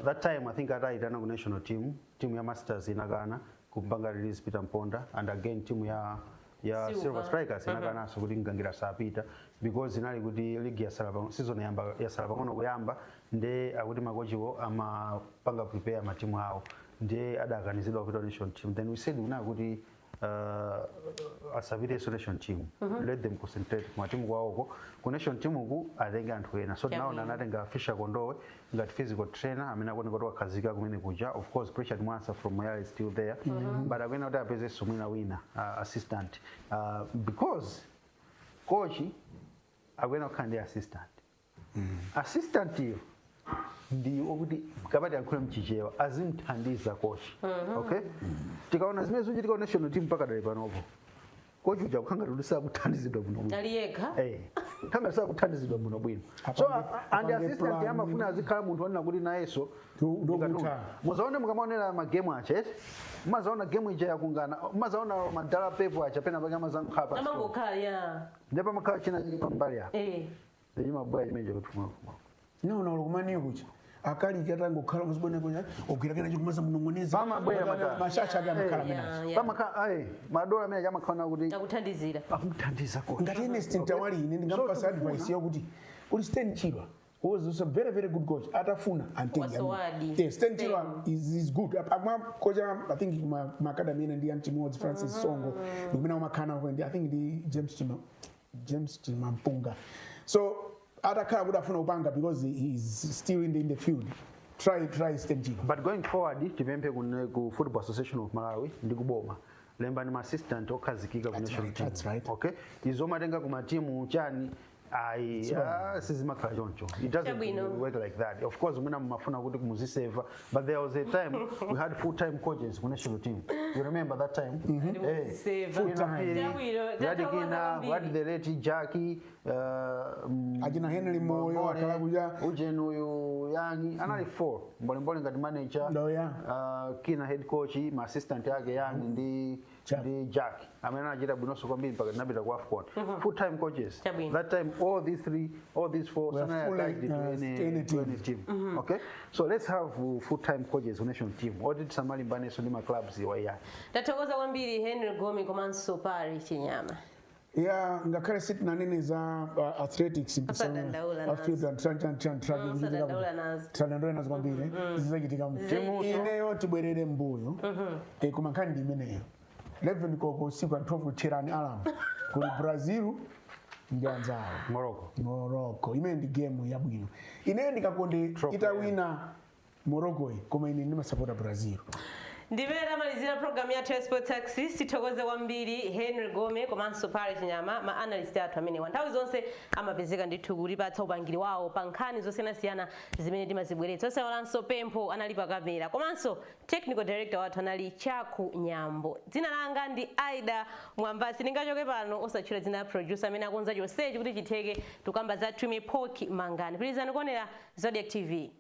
that time I think atayitana ku national team, team ya Masters inakana kumpanga release Peter Mponda, and again team ya Silver. Silver Strikers inakananso kuti Ngangira sapita because inali kuti league yasala season yamba yasala pang'ono kuyamba, nde akuti makochiwo amapanga prepare matimu awo, nde adakanizidwa kupita national team. Then we said kunena kuti asapitenso national team, let them concentrate kumatimu kwawoko. Ku national team uku atenge anthu ena, so tinaona anatenga Fisher Kondowe ngati physical trainer amene akuoneka kuti wakhazika kumene kuja. Of course Richard Mwansa from Moyale is still there, but akuena kuti apezenso mwina wina assistant, because coach akuena kukhala ndi assistant. Assistant iyo ndi okuti kapati yankhule mchichewa azimthandiza coach, okay? Tikaona zimene zikuchitika ku national team mpaka dali panopo, coach uja kukhanga kuti sakuthandizidwa bwino bwino. Ali yekha. Eh, khanga sakuthandizidwa bwino bwino. So and Apange assistant plan. amafuna azikhala munthu onena kuti nayenso Ndokutha. Muzaone mukamaonera magemu acha eti, mumazaona gemu ija yakungana, mumazaona madala pepo acha pena pake amazakhala pa Amangokhala ya ndipo pamakhala china chili pambali apo chimabwera chimenecho kuti No, lokumaniyo kucha akali katangokhala muzibone kucha ogwira kena chikumaza munong'oneza. Pamabwera matala. Mashacha ake amakhala amenacho. Pamakhala ayi madola amene amakhala kuti akuthandizira. Akumthandiza coach. Ngati Ernest Mtawali, ine ndingamupasa advice yokuti kuli Stan Chirwa who was also a very very good coach, atafuna antenge. Wasowadi. Yes, Stan Chirwa is good. Akuma coach, I think ma academy ena ndi Antimodzi Francis Songo ndikumene umakhala ndi, I think, ndi James Chima Mpunga. So atakhala kuti afuna kupanga because he is still in the field, try Stan Chirwa. But going forward, tipemphe ku Football Association of Malawi ndi kuboma, lembani ma assistant okhazikika ku national team. That's right. Okay, izo matenga ku matimu chani ayi, sizimakhala choncho. It doesn't Chabwino. work like that. Of course mwina mumafuna kuti muziseva, but there was a time we had full time coaches ku national team. You remember that time? Eh, Muziseva. Full time. Chabwino, we had tathokoza Kina, we had kwambiri. the late Jackie, Achina Henry Moyo, Mbole, akhala kuja. Ujeni uyu yani anali four, Mbolembole ngati manager, Oh, yeah. Kina head coach, ma assistant yake yani ndi Jack. ndi Jack amene anachita bwinonso kwambiri mpaka tinapita ku AFCON. Full time coaches. Chabwino. That time all these three, all these four Were sanali fully, attached to any, to any to team. any team. Okay, so let's have full time coaches ku national team oti tisamalimbaniso ndi ma clubs iwa yani. Tathokoza kwambiri Henry Gomi komanso Pari Chinyama. Ya, ngakhale sitinanene za athletics. Osadandaula nazo. Field and track and track track. Osadandaula nazo. Tisadandaula nazo kwambiri, zizachitika. Ineyo tibwerere mbuyo, koma nkhani ndi imeneyo. 11 koko usiku, anthu 12 kutcherani alarm, kuli Brazil ndi anzawo Morocco. Morocco. Imene ndi game yabwino. Ineyo ndikakonde Trophy, itawina Morocco iyi, koma ine ndimasapota Brazil. Ndimene tamalizira program yathu ya Sports Axis. Tithokoze kwambiri Henry Gome komanso Pari Chinyama, ma analyst athu amenewa nthawi zonse amapezeka ndithu kutipatsa upangiri wawo pa nkhani zosiyanasiyana zimene timazibweretsa. Osawalanso pempho anali pa kamera, komanso technical director wathu anali Chaku Nyambo. Dzina langa ndi Aida Mwambasi. Ndingachoke pano osatchula dzina la producer amene akonza chonsechi kuti chitheke? Tukamba za Tume Poki Mangani. Pitirizani kuonera Zodiak TV.